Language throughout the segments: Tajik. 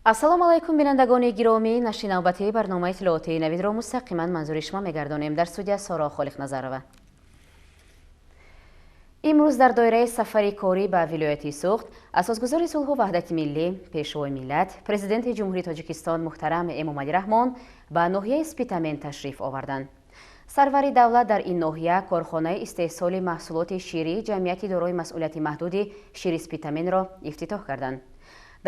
Ассалому алайкум, бинандагони гиромӣ. Нашри навбатии барномаи иттилоотии Навидро мустақиман манзури шумо мегардонем. Дар студия Соро Холиқназарова. Имрӯз дар доираи сафари корӣ ба вилояти Суғд асосгузори сулҳу ваҳдати миллӣ, пешвои миллат, Президенти Ҷумҳурии Тоҷикистон муҳтарам Эмомалӣ Раҳмон ба ноҳияи Спитамен ташриф оварданд. Сарвари давлат дар ин ноҳия корхонаи истеҳсоли маҳсулоти ширии ҷамъияти дорои масъулияти маҳдуди шири Спитаменро ифтитоҳ карданд.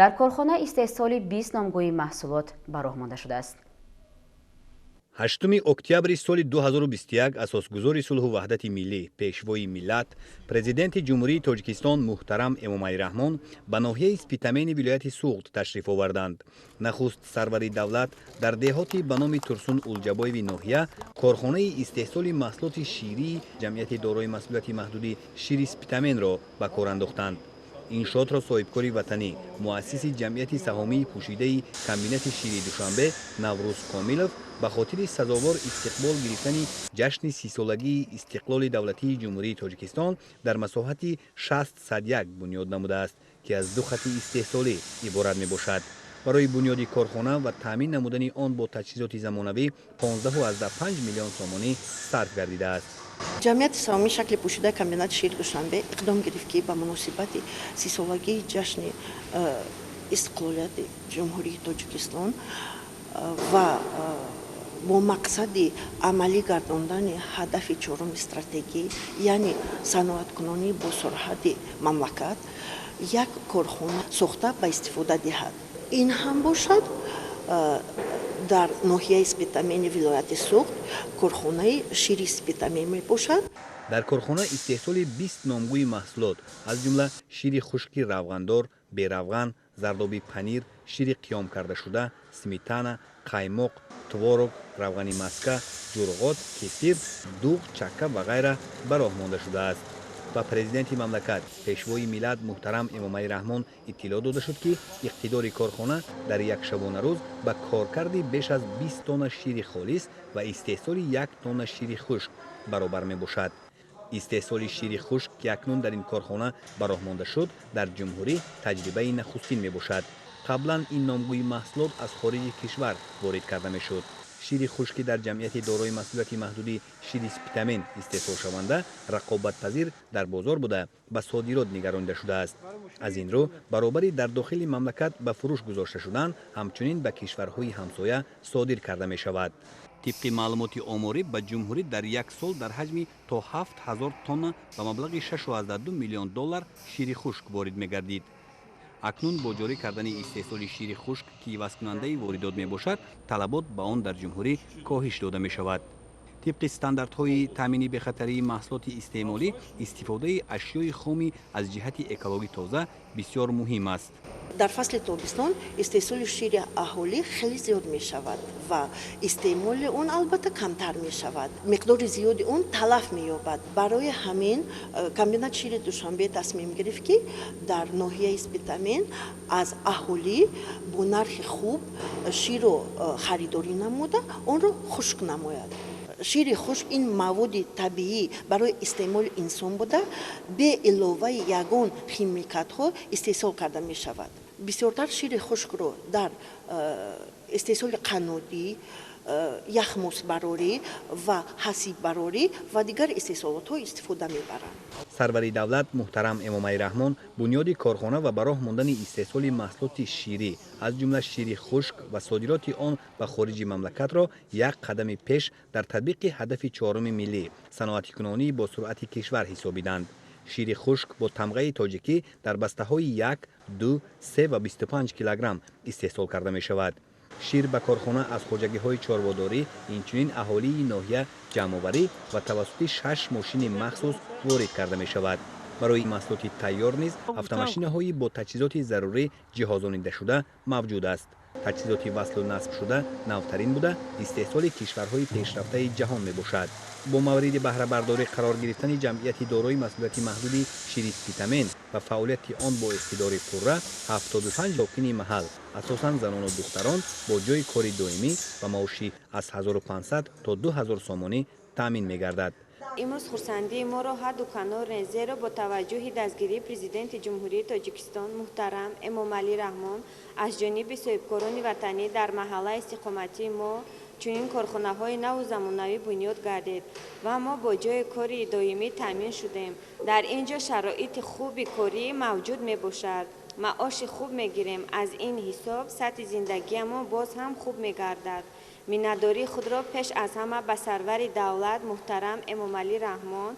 Дар корхона истеҳсоли 20 номгӯи маҳсулот ба роҳ монда шудааст. 8 октябри соли 2021 асосгузори сулҳу ваҳдати миллӣ, пешвои миллат, Президенти Ҷумҳурии Тоҷикистон муҳтарам Эмомалӣ Раҳмон ба ноҳияи Спитамени вилояти Суғд ташриф оварданд. Нахуст сарвари давлат дар деҳоти ба номи Турсун Улҷабоеви ноҳия корхонаи истеҳсоли маҳсулоти ширии ҷамъияти дорои масъулияти маҳдуди шири Спитаменро ба кор андохтанд. Иншоотро соҳибкори ватанӣ, муассиси ҷамъияти саҳомии пӯшидаи комбинати шири Душанбе Наврӯз Комилов ба хотири сазовор истиқбол гирифтани ҷашни 30-солагии истиқлоли давлатии Ҷумҳурии Тоҷикистон дар масоҳати 60 сад як бунёд намудааст, ки аз ду хати истеҳсолӣ иборат мебошад. Барои бунёди корхона ва таъмин намудани он бо таҷҳизоти замонавӣ 15,5 миллион сомонӣ сарф гардидааст. Ҷамъияти саҳомии шакли пӯшидаи комбинати шири Душанбе иқдом гирифт, ки ба муносибати 30-солагии ҷашни истиқлолияти Ҷумҳурии Тоҷикистон ва бо мақсади амалӣ гардондани ҳадафи чоруми стратегӣ, яъне саноаткунонии босуръати мамлакат, як корхона сохта ба истифода диҳад. Ин ҳам бошад, дар ноҳияи Спитамени вилояти Суғд корхонаи шири Спитамен мебошад. Дар корхона истеҳсоли 20 номгӯи маҳсулот, аз ҷумла шири хушки равғандор, беравған, зардоби панир, шири қиём кардашуда, сметана, қаймоқ, творог, равғани маска, ҷурғот, кефир, дуғ, чакка ва ғайра ба роҳ монда шудааст. Ба президенти мамлакат, пешвои миллат муҳтарам Эмомалӣ Раҳмон иттилоъ дода шуд, ки иқтидори корхона дар як шабонарӯз ба коркарди беш аз 20 тонна шири холис ва истеҳсоли як тонна шири хушк баробар мебошад. Истеҳсоли шири хушк, ки акнун дар ин корхона ба роҳ монда шуд, дар ҷумҳурӣ таҷрибаи нахустин мебошад. Қаблан ин номгӯи маҳсулот аз хориҷи кишвар ворид карда мешуд. Шири хушки дар ҷамъияти дорои масъулияти маҳдуди шири Спитамен истеҳсолшаванда рақобатпазир дар бозор буда, ба содирот нигаронида шудааст. Аз ин рӯ, баробари дар дохили мамлакат ба фурӯш гузошта шудан, ҳамчунин ба кишварҳои ҳамсоя содир карда мешавад. Тибқи маълумоти оморӣ, ба ҷумҳурӣ дар як сол дар ҳаҷми то 7000 тонна ба маблағи 6,2 миллион доллар шири хушк ворид мегардид. Акнун бо ҷорӣ кардани истеҳсоли шири хушк, ки ивазкунандаи воридот мебошад, талабот ба он дар ҷумҳурӣ коҳиш дода мешавад. Тибқи стандартҳои таъмини бехатарии маҳсулоти истеъмолӣ, истифодаи ашёи хоми аз ҷиҳати экологӣ тоза бисёр муҳим аст. Дар фасли тобистон истеҳсоли шири аҳолӣ хеле зиёд мешавад ва истеъмоли он албатта камтар мешавад, миқдори зиёди он талаф меёбад. Барои ҳамин комбинати шири Душанбе тасмим гирифт, ки дар ноҳияи Спитамен аз аҳолӣ бо нархи хуб ширро харидорӣ намуда, онро хушк намояд. Шири хушк ин маводи табиӣ барои истеъмоли инсон буда, бе иловаи ягон химикатҳо истеҳсол карда мешавад. Бисёртар шири хушкро дар истеҳсоли қаннодӣ, яхмосбарорӣ ва ҳасиббарорӣ ва дигар истеҳсолотҳо истифода мебаранд. Сарвари давлат муҳтарам Эмомалӣ Раҳмон бунёди корхона ва ба роҳ мондани истеҳсоли маҳсулоти ширӣ, аз ҷумла шири хушк, ва содироти он ба хориҷи мамлакатро як қадами пеш дар татбиқи ҳадафи чоруми миллӣ, саноатикунонии босуръати кишвар ҳисобиданд. Шири хушк бо тамғаи тоҷикӣ дар бастаҳои 1, 2, 3 ва 25 килограмм истеҳсол карда мешавад. Шир ба корхона аз хоҷагиҳои чорводорӣ, инчунин аҳолии ноҳия ҷамъоварӣ ва тавассути шаш мошини махсус ворид карда мешавад. Барои маҳсулоти тайёр низ автомашинаҳои бо таҷҳизоти зарурӣ ҷиҳозонидашуда мавҷуд аст. Таҷҳизоти васлу насбшуда навтарин буда, истеҳсоли кишварҳои пешрафтаи ҷаҳон мебошад. Бо мавриди баҳрабардорӣ қарор гирифтани ҷамъияти дорои масъулияти маҳдуди шири Спитамен ва фаъолияти он бо иқтидори пурра, 75 сокини маҳал, асосан занону духтарон, бо ҷойи кори доимӣ ва маоши аз 1500 то 2000 сомонӣ таъмин мегардад. Имрӯз хурсандии моро ҳадду канор нест, зеро бо таваҷҷӯҳи дастгирии Президенти Ҷумҳурии Тоҷикистон муҳтарам Эмомалӣ Раҳмон аз ҷониби соҳибкорони ватанӣ дар маҳаллаи истиқоматии мо чунин корхонаҳои наву замонавӣ бунёд гардид ва мо бо ҷойи кори доимӣ таъмин шудем. Дар ин ҷо шароити хуби корӣ мавҷуд мебошад. Маоши хуб мегирем. Аз ин ҳисоб сатҳи зиндагиамон боз ҳам хуб мегардад. Миннатдории худро пеш аз ҳама ба сарвари давлат муҳтарам Эмомалӣ Раҳмон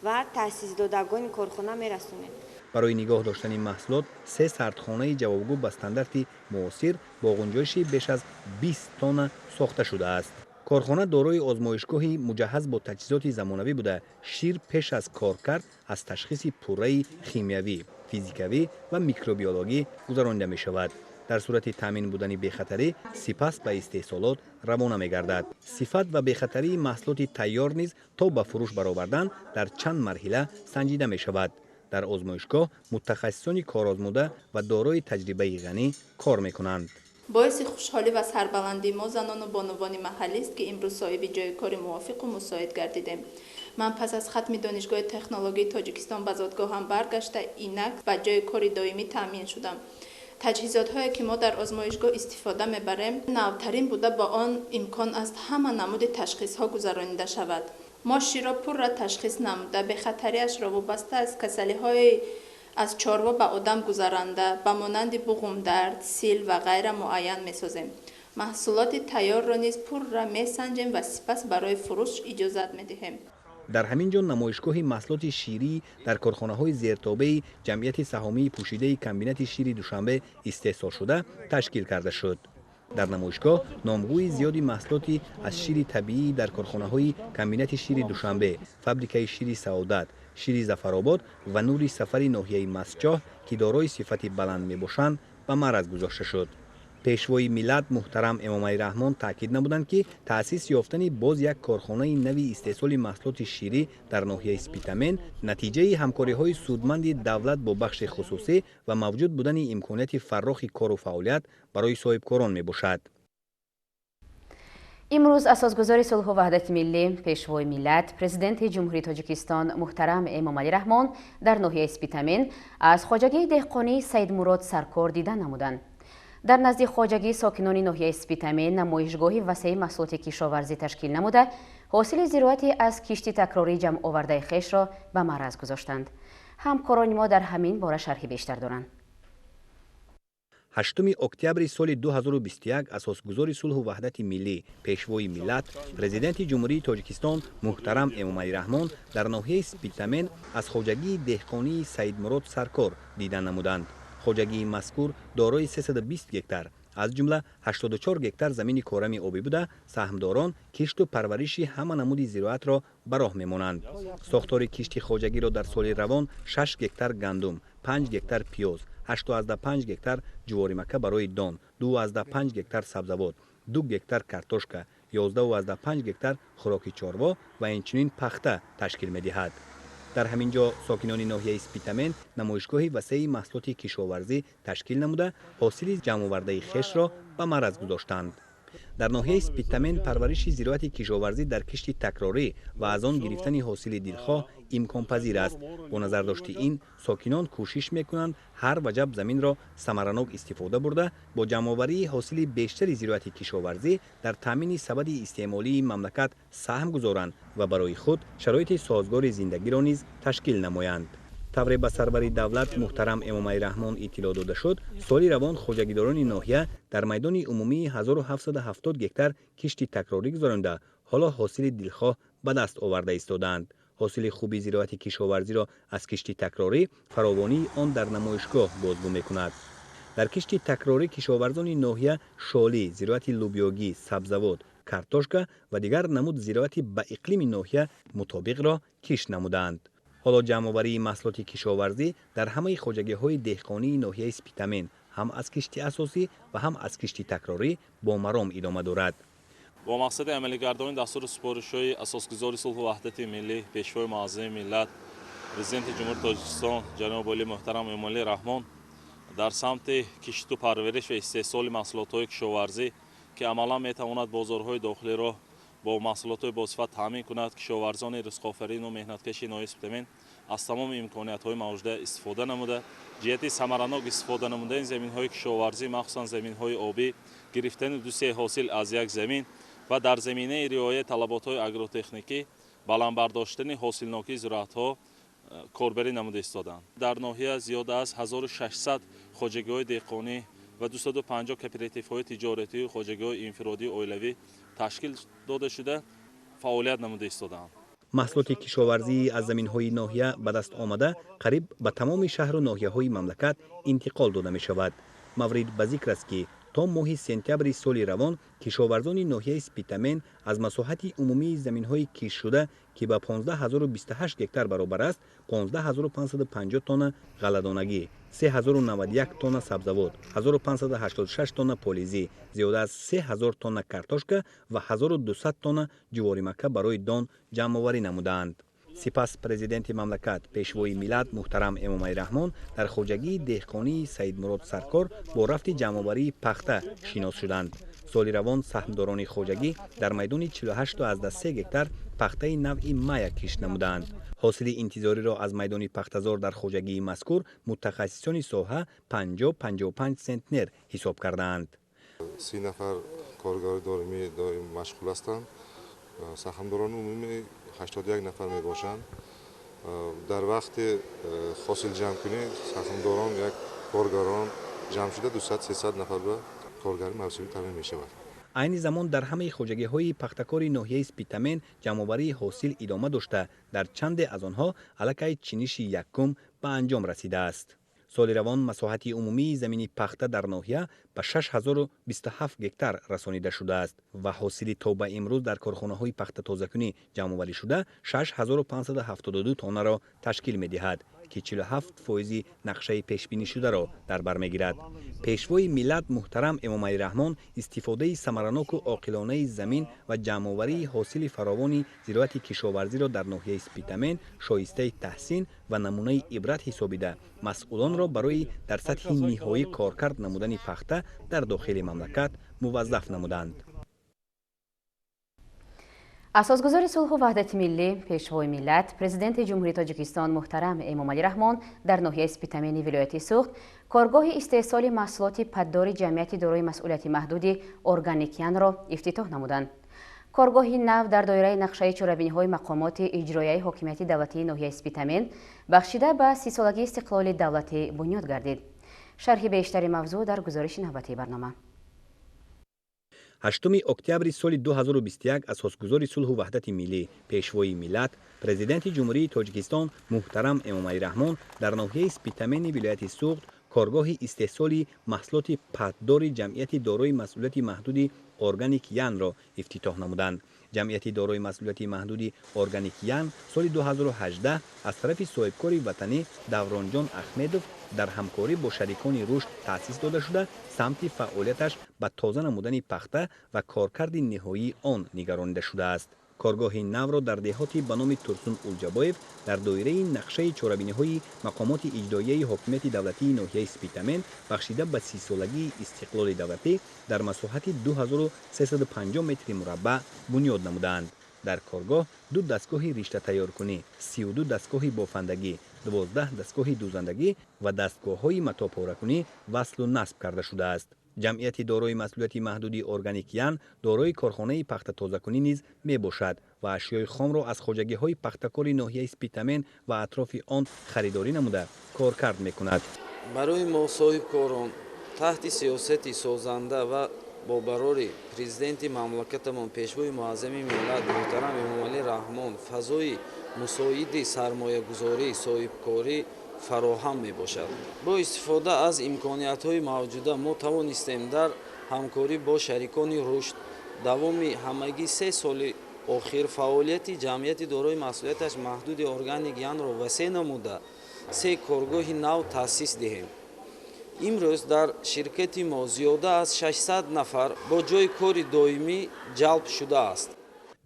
ва таъсисдодагони корхона мерасонем. Барои нигоҳ доштани маҳсулот се сардхонаи ҷавобгӯ ба стандарти муосир бо ғунҷоиши беш аз 20 тонна сохта шудааст. Корхона дорои озмоишгоҳи муҷаҳҳаз бо таҷҳизоти замонавӣ буда, шир пеш аз коркард аз ташхиси пурраи химиявӣ, физикавӣ ва микробиологӣ гузаронида мешавад. Дар сурати таъмин будани бехатарӣ сипас ба истеҳсолот равона мегардад. Сифат ва бехатарии маҳсулоти тайёр низ то ба фурӯш баровардан дар чанд марҳила санҷида мешавад. Дар озмоишгоҳ мутахассисони корозмуда ва дорои таҷрибаи ғанӣ кор мекунанд. Боиси хушҳолӣ ва сарбаландии мо занону бонувони маҳаллист, ки имрӯз соҳиби ҷойи кори мувофиқу мусоид гардидем. Ман пас аз хатми Донишгоҳи технологияи Тоҷикистон ба зодгоҳам баргашта, инак ба ҷойи кори доимӣ таъмин шудам. Таҷҳизотҳое, ки мо дар озмоишгоҳ истифода мебарем, навтарин буда, ба он имкон аст ҳама намуди ташхисҳо гузаронида шавад. Мо ширро пурра ташхис намуда, бехатариашро вобаста аз касалиҳои аз чорво ба одам гузаранда, ба монанди буғумдард, сил ва ғайра муайян месозем. Маҳсулоти тайёрро низ пурра месанҷем ва сипас барои фурӯш иҷозат медиҳем. Дар ҳамин ҷо намоишгоҳи маҳсулоти ширӣ дар корхонаҳои зертобеи ҷамъияти саҳомии пӯшидаи комбинати шири Душанбе истеҳсолшуда ташкил карда шуд. Дар намоишгоҳ номгӯи зиёди маҳсулоти аз шири табиӣ дар корхонаҳои комбинати шири Душанбе, фабрикаи шири Саодат, шири Зафаробод ва Нури Сафари ноҳияи Мастчоҳ, ки дорои сифати баланд мебошанд, ба маъраз гузошта шуд. Пешвои миллат муҳтарам Эмомалӣ Раҳмон таъкид намуданд, ки таъсис ёфтани боз як корхонаи нави истеҳсоли маҳсулоти ширӣ дар ноҳияи Спитамен натиҷаи ҳамкориҳои судманди давлат бо бахши хусусӣ ва мавҷуд будани имконияти фаррохи кору фаъолият барои соҳибкорон мебошад. Имрӯз асосгузори сулҳу ваҳдати миллӣ, пешвои миллат, Президенти Ҷумҳурии Тоҷикистон муҳтарам Эмомалӣ Раҳмон дар ноҳияи Спитамен аз хоҷагии деҳқонии Саидмурод Саркор дида намуданд. Дар назди хоҷагии сокинони ноҳияи Спитамен намоишгоҳи васеи маҳсулоти кишоварзӣ ташкил намуда, ҳосили зироати аз кишти такрорӣ ҷамъовардаи хешро ба маъраз гузоштанд. Ҳамкорони мо дар ҳамин бора шарҳи бештар доранд. 8 октябри соли 2021 асосгузори сулҳу ваҳдати миллӣ, пешвои миллат, Президенти Ҷумҳурии Тоҷикистон муҳтарам Эмомалӣ Раҳмон дар ноҳияи Спитамен аз хоҷагии деҳқонии Саидмурод Саркор дида намуданд. Хоҷагии мазкур дорои 320 гектар, аз ҷумла 84 гектар замини корами обӣ буда, саҳмдорон кишту парвариши ҳама намуди зироатро ба роҳ мемонанд. Сохтори кишти хоҷагиро дар соли равон 6 гектар гандум, 5 гектар пиёз, 8,5 гектар ҷуворимакка барои дон, 2,5 гектар сабзавот, 2 гектар картошка, 11,5 гектар хӯроки чорво ва инчунин пахта ташкил медиҳад. Дар ҳамин ҷо сокинони ноҳияи Спитамен намоишгоҳи васеи маҳсулоти кишоварзӣ ташкил намуда, ҳосили ҷамъовардаи хешро ба маъраз гузоштанд. Дар ноҳияи Спитамен парвариши зироати кишоварзӣ дар кишти такрорӣ ва аз он гирифтани ҳосили дилхоҳ имконпазир аст. Бо назардошти ин сокинон кӯшиш мекунанд ҳар ваҷаб заминро самаранок истифода бурда, бо ҷамъоварии ҳосили бештари зироати кишоварзӣ дар таъмини сабади истеъмолии мамлакат саҳм гузоранд ва барои худ шароити созгори зиндагиро низ ташкил намоянд. Тавре ба сарвари давлат муҳтарам Эмомалӣ Раҳмон иттилоъ дода шуд, соли равон хоҷагидорони ноҳия дар майдони умумии 1770 гектар кишти такрорӣ гузаронда, ҳоло ҳосили дилхоҳ ба даст оварда истодаанд. Ҳосили хуби зироати кишоварзиро аз кишти такрорӣ фаровонии он дар намоишгоҳ бозгӯ мекунад. Дар кишти такрорӣ кишоварзони ноҳия шолӣ, зироати лӯбиёгӣ, сабзавот, картошка ва дигар намуд зироати ба иқлими ноҳия мутобиқро кишт намудаанд. Ҳоло ҷамъоварии маҳсулоти кишоварзӣ дар ҳамаи хоҷагиҳои деҳқонии ноҳияи Спитамен ҳам аз кишти асосӣ ва ҳам аз кишти такрорӣ бо маром идома дорад. Бо мақсади амалигардонии дастуру супоришҳои асосгузори сулҳу ваҳдати миллӣ, пешвои муаззами миллат, Президенти Ҷумҳурии Тоҷикистон ҷаноби олӣ муҳтарам Эмомалӣ Раҳмон дар самти кишту парвариш ва истеҳсоли маҳсулотҳои кишоварзӣ, ки амалан метавонад бозорҳои дохилиро Бо маҳсулотҳои босифат таъмин кунад. Кишоварзони ризқофарину меҳнаткаши ноҳияи Спитамен аз тамоми имкониятҳои мавҷуда истифода намуда, ҷиҳати самаранок истифода намудани заминҳои кишоварзӣ, махсусан заминҳои обӣ, гирифтани ду-се ҳосил аз як замин ва дар заминаи риояи талаботҳои агротехникӣ баланд бардоштани ҳосилнокии зироатҳо корбарӣ намуда истоданд. Дар ноҳия зиёда аз 1600 хоҷагиҳои деҳқонӣ ва 250 кооперативҳои тиҷоратию хоҷагиҳои инфиродию оилавӣ ташкил дода шуда, фаъолият намуда истодаанд. Маҳсулоти кишоварзии аз заминҳои ноҳия ба даст омада қариб ба тамоми шаҳру ноҳияҳои мамлакат интиқол дода мешавад. Маврид ба зикр аст, ки то моҳи сентябри соли равон кишоварзони ноҳияи Спитамен аз масоҳати умумии заминҳои киштшуда, ки ба 15 028 гектар баробар аст, 15 550 тонна ғалладонагӣ, 3091 тонна сабзавот, 1586 тонна полизӣ, зиёда аз 3000 тонна картошка ва 1200 тонна ҷуворимакка барои дон ҷамъоварӣ намудаанд. Сипас президенти мамлакат, пешвои миллат муҳтарам Эмомалӣ Раҳмон дар хоҷагии деҳқонии Саидмурод Саркор бо рафти ҷамъоварии пахта шинос шуданд. Соли равон саҳмдорони хоҷагӣ дар майдони 48,3 гектар пахтаи навъи Майя кишт намудаанд. Ҳосили интизориро аз майдони пахтазор дар хоҷагии мазкур мутахассисони соҳа 50-55 центнер ҳисоб кардаанд. 30 нафар коргари доимӣ доим машғул ҳастанд. Саҳмдорони умумӣ 81 нафар мебошанд. Дар вақти ҳосилҷамъкунӣ саҳмдорон як коргарон ҷамъ шуда 200-300 нафар ба коргари мавсимӣ таъмин мешавад. Айни замон дар ҳамаи хоҷагиҳои пахтакори ноҳияи Спитамен ҷамъоварии ҳосил идома дошта, дар чанде аз онҳо аллакай чиниши якум ба анҷом расидааст. Соли равон масоҳати умумии замини пахта дар ноҳия ба 6027 гектар расонида шудааст ва ҳосили то ба имрӯз дар корхонаҳои пахтатозакунӣ ҷамъоварӣ шуда 6572 тоннаро ташкил медиҳад, ки 47 фоизи нақшаи пешбинишударо дар бар мегирад. Пешвои миллат муҳтарам Эмомалӣ Раҳмон истифодаи самараноку оқилонаи замин ва ҷамъоварии ҳосили фаровони зироати кишоварзиро дар ноҳияи Спитамен шоистаи таҳсин ва намунаи ибрат ҳисобида, масъулонро барои дар сатҳи ниҳоӣ коркард намудани пахта дар дохили мамлакат муваззаф намуданд. Асосгузори сулҳу ваҳдати миллӣ, пешвои миллат, президенти Ҷумҳурии Тоҷикистон муҳтарам Эмомалӣ Раҳмон дар ноҳияи Спитамени вилояти Суғд коргоҳи истеҳсоли маҳсулоти патдори ҷамъияти дорои масъулияти маҳдуди Органикянро ифтитоҳ намуданд. Коргоҳи нав дар доираи нақшаи чорабиниҳои мақомоти иҷроияи ҳокимияти давлатии ноҳияи Спитамен, бахшида ба 30-солагии истиқлоли давлатӣ, бунёд гардид. Шарҳи бештари мавзӯъ дар гузориши навбатии барнома. 8 октябри соли 2021 асосгузори сулҳу ваҳдати миллӣ, пешвои миллат, президенти Ҷумҳурии Тоҷикистон муҳтарам Эмомалӣ Раҳмон дар ноҳияи Спитамени вилояти Суғд коргоҳи истеҳсоли маҳсулоти патдори ҷамъияти дорои масъулияти маҳдуди Органик Янро ифтитоҳ намуданд. Ҷамъияти дорои масъулияти маҳдуди Органик Ян соли 2018 аз тарафи соҳибкори ватанӣ Давронҷон Ахмедов дар ҳамкорӣ бо шарикони рушд таъсис дода шуда, самти фаъолияташ ба тоза намудани пахта ва коркарди ниҳоии он нигаронида шудааст. Коргоҳи навро дар деҳоти ба номи Турсун Улҷабоев дар доираи нақшаи чорабиниҳои мақомоти иҷроияи ҳокимияти давлатии ноҳияи Спитамен, бахшида ба 30-солагии истиқлоли давлатӣ, дар масоҳати 2350 метри мураббаъ бунёд намудаанд. Дар коргоҳ ду дастгоҳи риштатайёркунӣ, 32 дастгоҳи бофандагӣ, 12 дастгоҳи дӯзандагӣ ва дастгоҳҳои матопоракунӣ васлу насб карда шудааст. Ҷамъияти дорои масъулияти маҳдуди Органикян дорои корхонаи пахтатозакунӣ низ мебошад ва ашёи хомро аз хоҷагиҳои пахтакори ноҳияи Спитамен ва атрофи он харидорӣ намуда, коркард мекунад. Барои мо, соҳибкорон, таҳти сиёсати созанда ва бобарори президенти мамлакатамон, пешвои муаззами миллат муҳтарам Эмомалӣ Раҳмон, фазои мусоиди сармоягузорӣ, соҳибкорӣ фароҳам мебошад. Бо истифода аз имкониятҳои мавҷуда мо тавонистем дар ҳамкорӣ бо шарикони рушд давоми ҳамагӣ 3 соли охир фаъолияти ҷамъияти дорои масъулияташ маҳдуди Органик Янро васеъ намуда, се коргоҳи нав таъсис диҳем. Имрӯз дар ширкати мо зиёда аз 600 нафар бо ҷойи кори доимӣ ҷалб шудааст.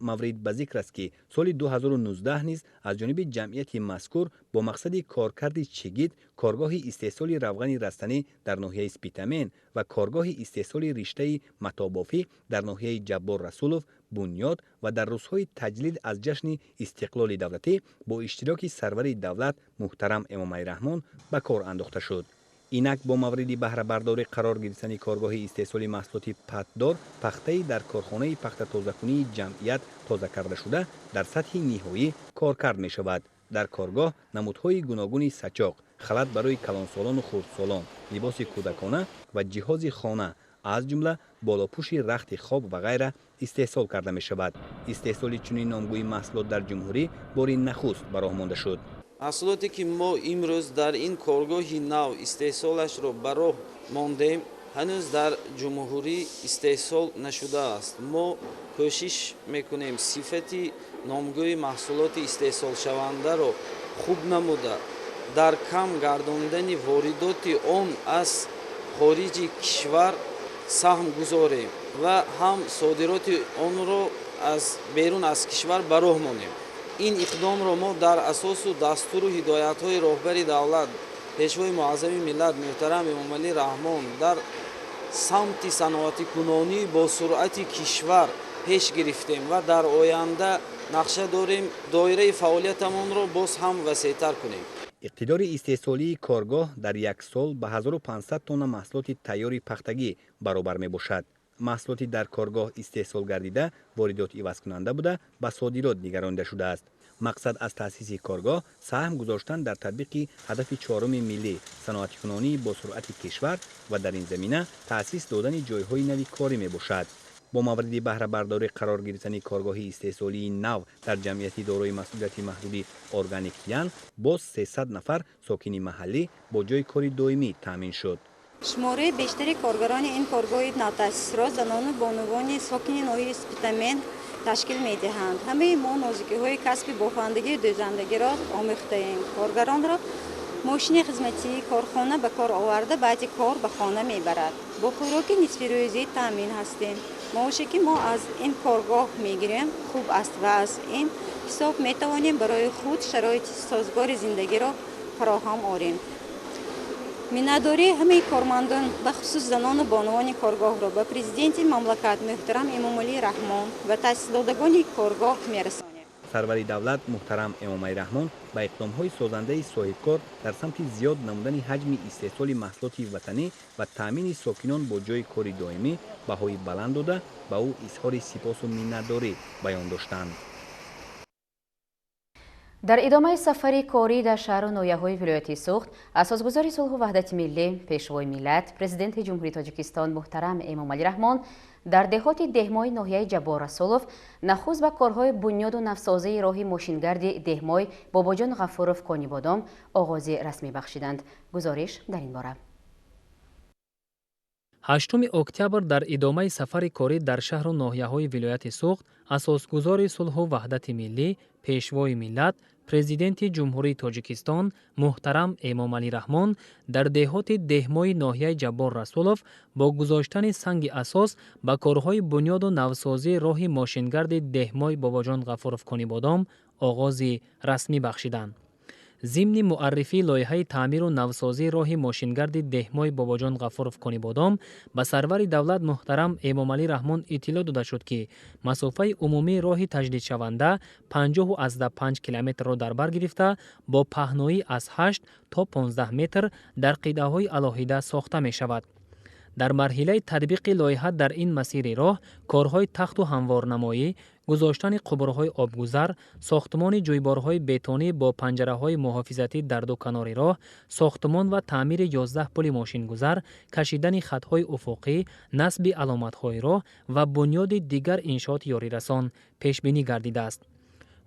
Маврид ба зикр аст, ки соли 2019 низ аз ҷониби ҷамъияти мазкур бо мақсади коркарди чигит коргоҳи истеҳсоли равғани растанӣ дар ноҳияи Спитамен ва коргоҳи истеҳсоли риштаи матобофӣ дар ноҳияи Ҷаббор Расулов бунёд ва дар рӯзҳои таҷлил аз ҷашни истиқлоли давлатӣ бо иштироки сарвари давлат муҳтарам Эмомалӣ Раҳмон ба кор андохта шуд. Инак, бо мавриди баҳрабардорӣ қарор гирифтани коргоҳи истеҳсоли маҳсулоти патдор, пахтаи дар корхонаи пахтатозакунии ҷамъият тоза кардашуда дар сатҳи ниҳоӣ коркард мешавад. Дар коргоҳ намудҳои гуногуни сачоқ, халат барои калонсолону хурдсолон, либоси кӯдакона ва ҷиҳози хона, аз ҷумла болопӯши рахти хоб ва ғайра истеҳсол карда мешавад. Истеҳсоли чунин номгӯи маҳсулот дар ҷумҳурӣ бори нахуст ба роҳ монда шуд. Маҳсулоте, ки мо имрӯз дар ин коргоҳи нав истеҳсолашро ба роҳ мондем, ҳанӯз дар ҷумҳурӣ истеҳсол нашудааст. Мо кӯшиш мекунем сифати номгӯи маҳсулоти истеҳсолшавандаро хуб намуда, дар кам гардондани воридоти он аз хориҷи кишвар саҳм гузорем ва ҳам содироти онро аз берун аз кишвар ба роҳ монем. Ин иқдомро мо дар асосу дастуру ҳидоятҳои роҳбари давлат, Пешвои муаззами миллат муҳтарам Эмомалӣ Раҳмон дар самти саноатикунонӣ бо суръати кишвар пеш гирифтем ва дар оянда нақша дорем доираи фаъолиятамонро боз ҳам васеътар кунем. Иқтидори истеҳсолии коргоҳ дар як сол ба 1500 тонна маҳсулоти тайёри пахтагӣ баробар мебошад. Маҳсулоти дар коргоҳ истеҳсол гардида воридот ивазкунанда буда, ба содирот нигаронида шудааст. Мақсад аз таъсиси коргоҳ саҳм гузоштан дар татбиқи ҳадафи чоруми миллӣ, саноатикунонии босуръати кишвар ва дар ин замина таъсис додани ҷойҳои нави корӣ мебошад. Бо мавриди баҳрабардорӣ қарор гирифтани коргоҳи истеҳсолии нав дар ҷамъияти дорои масъулияти маҳдуди Органик Ян боз 300 нафар сокини маҳаллӣ бо ҷойи кори доимӣ таъмин шуд. Шумораи бештари коргарони ин коргоҳи навтаъсисро занону бонувони сокини ноҳияи Спитамен ташкил медиҳанд. Ҳамаи мо нозукиҳои касби бофандагию дӯзандагиро омӯхтаем. Коргаронро мошини хизматии корхона ба кор оварда, баъди кор ба хона мебарад. Бо хӯроки нисфирӯзӣ таъмин ҳастем. Маоше, ки мо аз ин коргоҳ мегирем, хуб аст ва аз ин ҳисоб метавонем барои худ шароити созгори зиндагиро фароҳам орем. Миннатдории ҳамаи кормандон, бахусус занону бонувони коргоҳро ба президенти мамлакат муҳтарам Эмомалӣ Раҳмон ва таъсисдодагони коргоҳ мерасонем. Сарвари давлат муҳтарам Эмомалӣ Раҳмон ба иқдомҳои созандаи соҳибкор дар самти зиёд намудани ҳаҷми истеҳсоли маҳсулоти ватанӣ ва таъмини сокинон бо ҷойи кори доимӣ баҳои баланд дода, ба ӯ изҳори сипосу миннатдорӣ баён доштанд. Дар идомаи сафари корӣ дар шаҳру ноҳияҳои вилояти Суғд, асосгузори сулҳу ваҳдати миллӣ, Пешвои миллат, Президенти Ҷумҳурии Тоҷикистон муҳтарам Эмомалӣ Раҳмон дар деҳоти Деҳмои ноҳияи Ҷаббор Расулов нахуст ба корҳои бунёду навсозии роҳи мошингарди Деҳмой Бобоҷон Ғафуров Конибодом оғози расмӣ бахшиданд. Гузориш дар ин бора. 8 октябр дар идомаи сафари корӣ дар шаҳру ноҳияҳои вилояти Суғд, асосгузори сулҳу ваҳдати миллӣ, Пешвои миллат, Президенти Ҷумҳурии Тоҷикистон муҳтарам Эмомалӣ Раҳмон дар деҳоти Деҳмои ноҳияи Ҷаббор Расулов бо гузоштани санги асос ба корҳои бунёду навсозии роҳи мошингарди Деҳмой Бобоҷон Ғафуров Конибодом оғози расмӣ бахшиданд. Зимни муаррифии лоиҳаи таъмиру навсозии роҳи мошингарди Деҳмои Бобоҷон Ғафуров Конибодом ба сарвари давлат муҳтарам Эмомалӣ Раҳмон иттилоъ дода шуд, ки масофаи умумии роҳи таҷдидшаванда 50,5 километрро дар бар гирифта, бо паҳноӣ аз 8 то 15 метр дар қитъаҳои алоҳида сохта мешавад. Дар марҳилаи татбиқи лоиҳа дар ин масири роҳ корҳои тахту ҳамворнамоӣ, гузоштани қубурҳои обгузар, сохтмони ҷӯйборҳои бетонӣ бо панҷараҳои муҳофизатӣ дар ду канори роҳ, сохтмон ва таъмири 11 пули мошингузар, кашидани хатҳои уфуқӣ, насби аломатҳои роҳ ва бунёди дигар иншооти ёрирасон пешбинӣ гардидааст.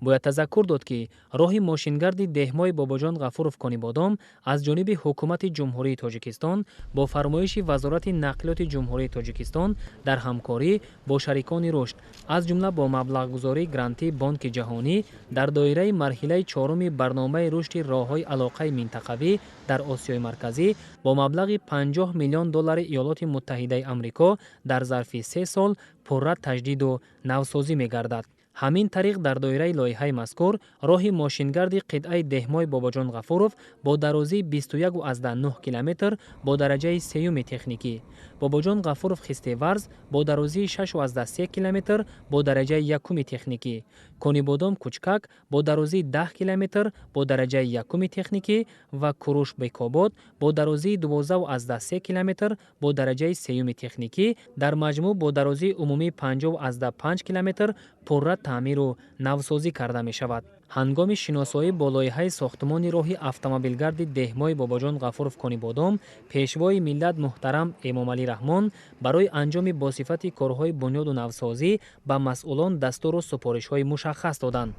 Бояд тазаккур дод, ки роҳи мошингарди Деҳмои Бобоҷон Ғафуров Конибодом аз ҷониби Ҳукумати Ҷумҳурии Тоҷикистон бо фармоиши Вазорати нақлиёти Ҷумҳурии Тоҷикистон дар ҳамкорӣ бо шарикони рушд, аз ҷумла бо маблағгузории грантии Бонки Ҷаҳонӣ дар доираи марҳилаи чоруми барномаи рушди роҳҳои алоқаи минтақавӣ дар Осиёи Марказӣ бо маблағи 50 миллион доллари Иёлоти Муттаҳидаи Амрико дар зарфи 3 сол пурра таҷдиду навсозӣ мегардад. Ҳамин тариқ, дар доираи лоиҳаи мазкур роҳи мошингарди қитъаи Деҳмой Бобоҷон Ғафуров бо дарозии 21,9 километр бо дараҷаи сеюми техникӣ, Бобоҷон Ғафуров Хистеварз бо дарозии 6,3 километр бо дараҷаи якуми техникӣ, Конибодом Кучкак бо дарозии 10 километр бо дараҷаи якуми техникӣ ва Куруш Бекобод бо дарозии 12,3 километр бо дараҷаи сеюми техникӣ дар маҷмӯъ бо дарозии умумии 50,5 километр пурра таъмиру навсозӣ карда мешавад. Ҳангоми шиносоӣ бо лоиҳаи сохтмони роҳи автомобилгарди Деҳмои Бобоҷон Ғафуров Конибодом, Пешвои миллат муҳтарам Эмомалӣ Раҳмон барои анҷоми босифати корҳои бунёду навсозӣ ба масъулон дастуру супоришҳои мушаххас доданд.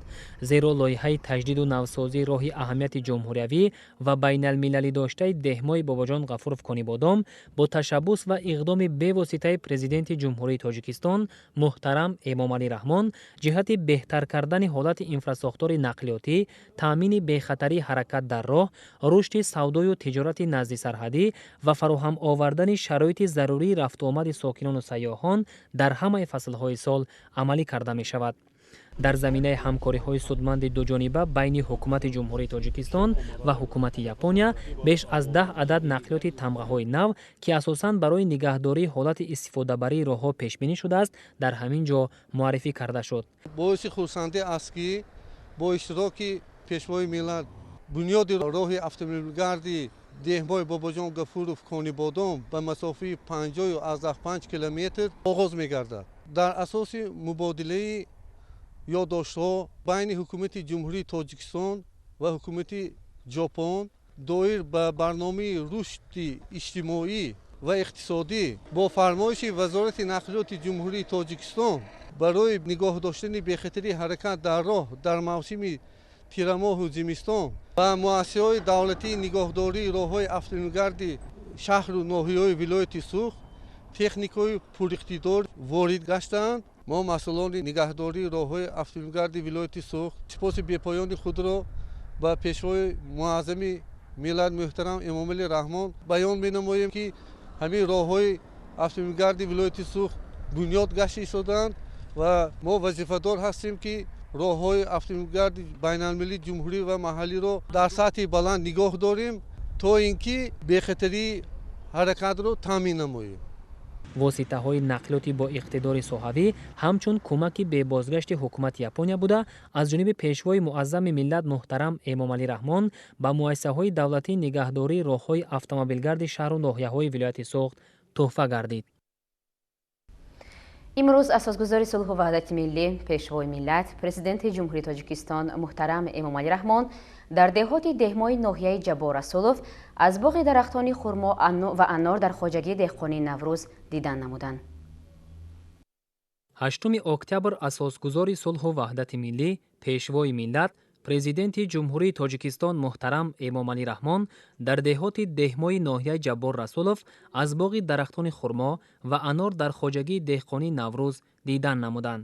Зеро лоиҳаи таҷдиду навсозии роҳи аҳамияти ҷумҳуриявӣ ва байналмилалӣ доштаи Деҳмои Бобоҷон Ғафуров Конибодом бо ташаббус ва иқдоми бевоситаи Президенти Ҷумҳурии Тоҷикистон муҳтарам Эмомалӣ Раҳмон ҷиҳати беҳтар кардани ҳолати инфрасохтори нақлиётӣ, таъмини бехатарии ҳаракат дар роҳ, рушди савдою тиҷорати наздисарҳадӣ ва фароҳам овардани шароити зарурии рафтуомади сокинону сайёҳон дар ҳамаи фаслҳои сол амалӣ карда мешавад. Дар заминаи ҳамкориҳои судманди дуҷониба байни Ҳукумати Ҷумҳурии Тоҷикистон ва Ҳукумати Япония беш аз 10 адад нақлиёти тамғаҳои нав, ки асосан барои нигаҳдории ҳолати истифодабарии роҳҳо пешбинӣ шудааст, дар ҳамин ҷо муаррифӣ карда шуд. Боиси хурсандӣ аст, ки бо иштироки Пешвои миллат бунёди роҳи автомобилгарди Деҳмои Бобоҷон Гафуров Конибодом ба масофаи 50,5 километр оғоз мегардад. Дар асоси мубодилаи ёддоштҳо байни Ҳукумати Ҷумҳурии Тоҷикистон ва Ҳукумати Ҷопон доир ба барномаи рушди иҷтимоӣ ва иқтисодӣ, бо фармоиши Вазорати нақлиёти Ҷумҳурии Тоҷикистон барои нигоҳ доштани бехатарии ҳаракат дар роҳ дар мавсими тирамоҳу зимистон ба муассисаҳои давлатии нигоҳдории роҳҳои автомобилгарди шаҳру ноҳияҳои вилояти Суғд техникаҳои пуриқтидор ворид гаштаанд. Мо, масъулони нигаҳдории роҳҳои автомобилгарди вилояти Суғд, сипоси бепоёни худро ба Пешвои муаззами миллат муҳтарам Эмомалӣ Раҳмон баён менамоем, ки ҳамин роҳҳои автомобилгарди вилояти Суғд бунёд гашта истодаанд ва мо вазифадор ҳастем, ки роҳҳои автомобилгарди байналмилалии ҷумҳурӣ ва маҳаллиро дар сатҳи баланд нигоҳ дорем, то ин ки бехатарии ҳаракатро таъмин намоем. Воситаҳои нақлиёти бо иқтидори соҳавӣ ҳамчун кӯмаки бебозгашти ҳукумати Япония буда, аз ҷониби Пешвои муаззами миллат муҳтарам Эмомалӣ Раҳмон ба муассисаҳои давлатии нигаҳдории роҳҳои автомобилгарди шаҳру ноҳияҳои вилояти Суғд тӯҳфа гардид. Имрӯз Асосгузори сулҳу ваҳдати миллӣ, Пешвои миллат, Президенти Ҷумҳурии Тоҷикистон муҳтарам Эмомалӣ Раҳмон дар деҳоти Деҳмои ноҳияи Ҷаббор Расулов аз боғи дарахтони хурмо ва анор дар хоҷагии деҳқонии Наврӯз дидан намуданд. 8 октябр Асосгузори сулҳу ваҳдати миллӣ, Пешвои миллат, Президенти Ҷумҳурии Тоҷикистон муҳтарам Эмомалӣ Раҳмон дар деҳоти Деҳмои ноҳияи Ҷаббор Расулов аз боғи дарахтони хурмо ва анор дар хоҷагии деҳқонии Наврӯз дидан намуданд.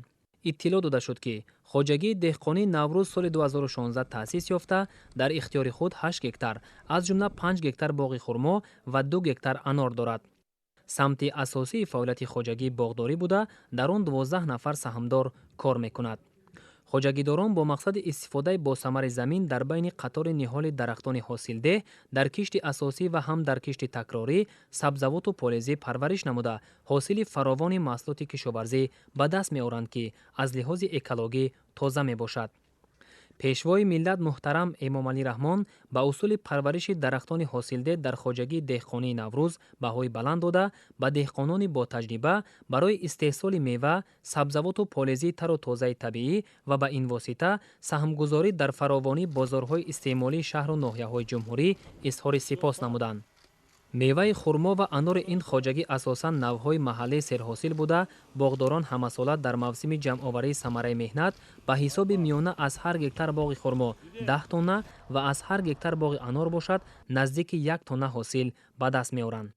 Иттилоъ дода шуд, ки хоҷагии деҳқонии Наврӯз соли 2016 таъсис ёфта, дар ихтиёри худ 8 гектар, аз ҷумла 5 гектар боғи хурмо ва 2 гектар анор дорад. Самти асосии фаъолияти хоҷагӣ боғдорӣ буда, дар он 12 нафар саҳмдор кор мекунад. Хоҷагидорон бо мақсади истифодаи босамари замин дар байни қатори ниҳоли дарахтони ҳосилдеҳ дар кишти асосӣ ва ҳам дар кишти такрорӣ сабзавоту полезӣ парвариш намуда, ҳосили фаровони маҳсулоти кишоварзӣ ба даст меоранд, ки аз лиҳози экологӣ тоза мебошад. Пешвои миллат муҳтарам Эмомалӣ Раҳмон ба усули парвариши дарахтони ҳосилдеҳ дар хоҷагии деҳқонии Наврӯз баҳои баланд дода, ба деҳқонони ботаҷриба барои истеҳсоли мева, сабзавоту полезии тару тозаи табиӣ ва ба ин восита саҳмгузорӣ дар фаровонии бозорҳои истеъмолии шаҳру ноҳияҳои ҷумҳурӣ изҳори сипос намуданд. Меваи хурмо ва анори ин хоҷагӣ асосан навъҳои маҳаллии серҳосил буда, боғдорон ҳамасола дар мавсими ҷамъоварии самараи меҳнат ба ҳисоби миёна аз ҳар гектар боғи хурмо 10 тонна ва аз ҳар гектар боғи анор бошад наздики 1 тонна ҳосил ба даст меоранд.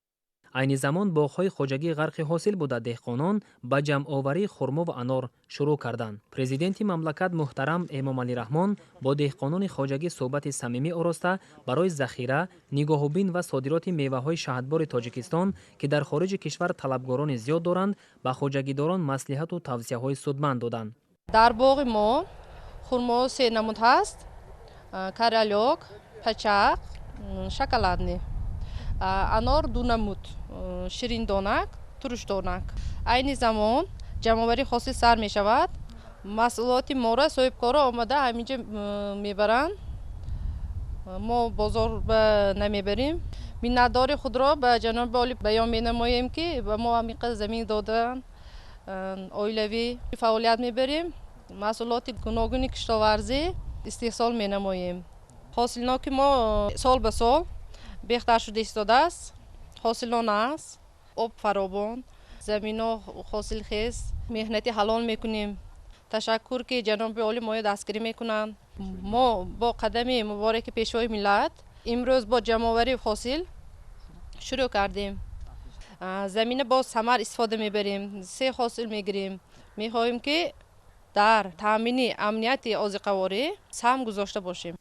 Айни замон боғҳои хоҷагӣ ғарқи ҳосил буда, деҳқонон ба ҷамъоварии хурмо ва анор шурӯъ карданд. Президенти мамлакат муҳтарам Эмомалӣ Раҳмон бо деҳқонони хоҷагӣ суҳбати самимӣ ороста, барои захира, нигоҳубин ва содироти меваҳои шаҳдбори Тоҷикистон, ки дар хориҷи кишвар талабгорони зиёд доранд, ба хоҷагидорон маслиҳату тавсияҳои судманд доданд. Дар боғи мо хурмо се намуд ҳаст: королёк, пачақ, шоколадный. Анор ду намуд: шириндонак, турушдонак. Айни замон ҷамъоварии ҳосил сар мешавад. Маҳсулоти моро соҳибкоро омада ҳаминҷа мебаранд, мо бозор намебарем. Миннатдори худро ба ҷаноби олӣ баён менамоем, ки ба мо ҳамин қадр замин додаанд. Оилавӣ фаъолият мебарем, маҳсулоти гуногуни киштоварзӣ истеҳсол менамоем. Ҳосилноки мо сол ба сол беҳтар шуда истодааст. Ҳосилон аст, об фаровон, заминҳо ҳосилхез, меҳнати ҳалол мекунем. Ташаккур, ки ҷаноби олӣ моро дастгирӣ мекунанд. Мо бо қадами мубораки Пешвои миллат имрӯз бо ҷамъоварии ҳосил шурӯъ кардем. Замина бо самар истифода мебарем, се ҳосил мегирем. Мехоҳем, ки дар таъмини амнияти озиқаворӣ саҳм гузошта бошем.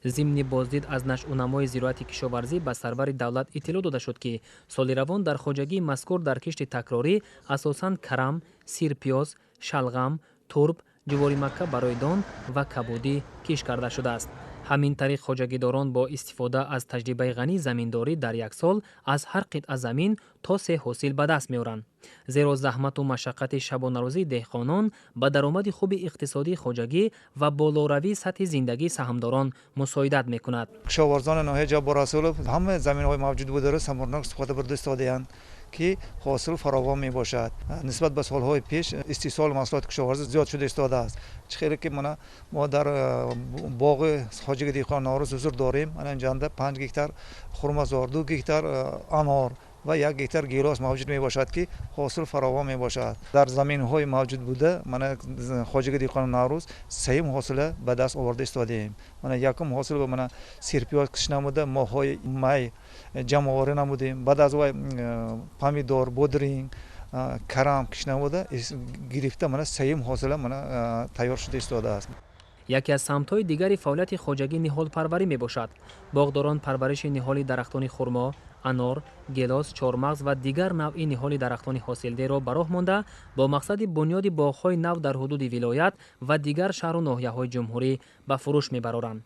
Зимни боздид аз нашъунамои зироати кишоварзӣ ба сарвари давлат иттилоъ дода шуд, ки соли равон дар хоҷагии мазкур дар кишти такрорӣ асосан карам, сирпиёз, шалғам, турб, ҷуворимакка барои дон ва кабудӣ кишт карда шудааст. Ҳамин тариқ, хоҷагидорон бо истифода аз таҷрибаи ғании заминдорӣ дар як сол аз ҳар қитъа замин то се ҳосил ба даст меоранд. Зеро заҳмату машаққати шабонарӯзии деҳқонон ба даромади хуби иқтисодии хоҷагӣ ва болоравии сатҳи зиндагии саҳмдорон мусоидат мекунад. Кишоварзони ноҳияи Ҷаббор Расулов ҳама заминҳои мавҷуд бударо самарнок истифода бурда истодаанд, ки ҳосил фаровон мебошад. Нисбат ба солҳои пеш истеҳсоли маҳсулоти кишоварзӣ зиёд шуда истодааст. Чӣ хеле ки мана мо дар боғи хоҷагии деҳқон Наврӯз ҳузур дорем, ана инҷанда 5 гектар хурмазор, 2 гектар анор ва 1 гектар гелос мавҷуд мебошад, ки ҳосил фаровон мебошад. Дар заминҳои мавҷуд буда мана хоҷагии деҳқони Наврӯз сеюм ҳосила ба даст оварда истодаем. Мана якум ҳосил мана сирпиёз кишт намуда, моҳҳои май ҷамъоварӣ намудем. Баъд аз вай помидор, бодринг, карам кишт намуда гирифта, мана сеюм ҳосила мана тайёр шуда истодааст. Яке аз самтҳои дигари фаъолияти хоҷагӣ ниҳолпарварӣ мебошад. Боғдорон парвариши ниҳоли дарахтони хурмо, анор, гелос, чормағз ва дигар навъи ниҳоли дарахтони ҳосилдеҳро ба роҳ монда, бо мақсади бунёди боғҳои нав дар ҳудуди вилоят ва дигар шаҳру ноҳияҳои ҷумҳурӣ ба фурӯш мебароранд.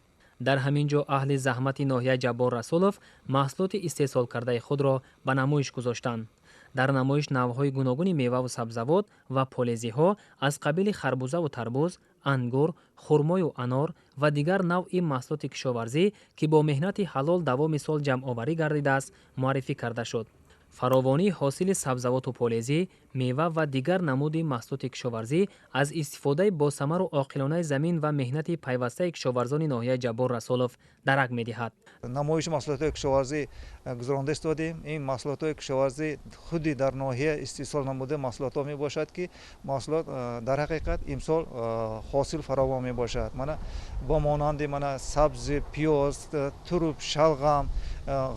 Дар ҳамин ҷо аҳли заҳмати ноҳияи Ҷаббор Расулов маҳсулоти истеҳсолкардаи худро ба намоиш гузоштанд. Дар намоиш навъҳои гуногуни меваву сабзавот ва полезиҳо аз қабили харбузаву тарбуз, ангур, хурмою анор ва дигар навъи маҳсулоти кишоварзӣ, ки бо меҳнати ҳалол давоми сол ҷамъоварӣ гардидааст, муаррифӣ карда шуд. Фаровонии ҳосили сабзавоту полезӣ, мева ва дигар намуди маҳсулоти кишоварзӣ аз истифодаи босамару оқилонаи замин ва меҳнати пайвастаи кишоварзони ноҳияи Ҷаббор Расулов дарак медиҳад. Намоиши маҳсулотҳои кишоварзӣ гузаронда истодем. Ин маҳсулотҳои кишоварзӣ худи дар ноҳия истеҳсол намуда маҳсулотҳо мебошад, ки маҳсулот дар ҳақиқат имсол ҳосил фаровон мебошад. Мана бо монанди мана сабзи, пиёз, туруб, шалғам,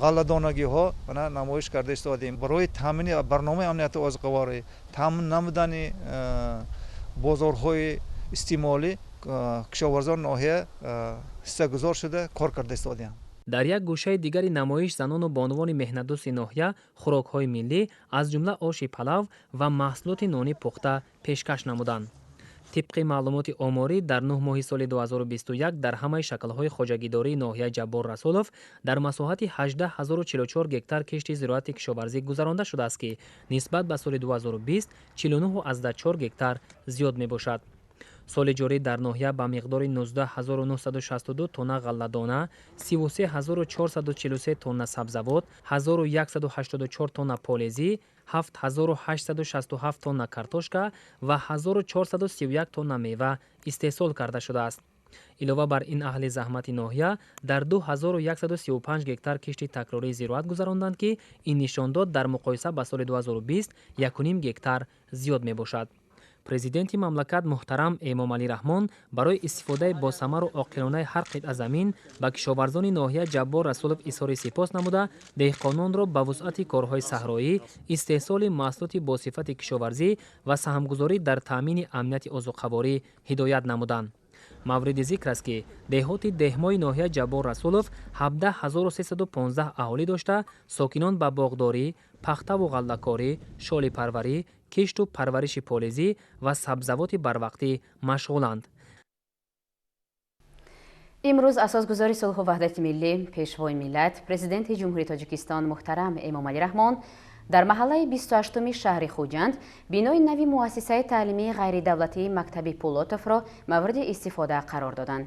ғалладонагиҳо мана намоиш карда истодем. Барои таъмини барномаи амнияти озуқаворӣ, таъмин намудани бозорҳои истеъмолӣ кишоварзони ноҳия ҳиссагузор шуда кор карда истодаанд. Дар як гӯшаи дигари намоиш занону бонувони меҳнатдӯсти ноҳия хӯрокҳои миллӣ, аз ҷумла оши палав ва маҳсулоти нони пухта пешкаш намуданд. Тибқи маълумоти оморӣ, дар 9 моҳи соли 2021 дар ҳамаи шаклҳои хоҷагидории ноҳияи Ҷаббор Расулов дар масоҳати 18 044 гектар кишти зироати кишоварзӣ гузаронда шудааст, ки нисбат ба соли 2020 49,4 гектар зиёд мебошад. Соли ҷорӣ дар ноҳия ба миқдори 19 962 тонна ғалладона, 33 443 тонна сабзавот, 1184 тонна полезӣ, 7867 тонна картошка ва 1431 тонна мева истеҳсол карда шудааст. Илова бар ин, аҳли заҳмати ноҳия дар 2135 гектар кишти такрории зироат гузаронданд, ки ин нишондод дар муқоиса ба соли 2020 1,5 гектар зиёд мебошад. Президенти мамлакат муҳтарам Эмомалӣ Раҳмон барои истифодаи босамару оқилонаи ҳар қитъа замин ба кишоварзони ноҳияи Ҷаббор Расулов изҳори сипос намуда, деҳқононро ба вусъати корҳои саҳроӣ, истеҳсоли маҳсулоти босифати кишоварзӣ ва саҳмгузорӣ дар таъмини амнияти озуқаворӣ ҳидоят намуданд. Мавриди зикр аст, ки деҳоти Деҳмои ноҳияи Ҷаббор Расулов 17 315 аҳолӣ дошта, сокинон ба боғдорӣ, пахтаву ғаллакорӣ, шолипарварӣ, кишту парвариши полизӣ ва сабзавоти барвақтӣ машғуланд. Имрӯз асосгузори сулҳу ваҳдати миллӣ, Пешвои миллат, Президенти Ҷумҳурии Тоҷикистон муҳтарам Эмомалӣ Раҳмон дар маҳаллаи 28-уми шаҳри Хуҷанд бинои нави муассисаи таълимии ғайридавлатии мактаби Пулотовро мавриди истифода қарор доданд.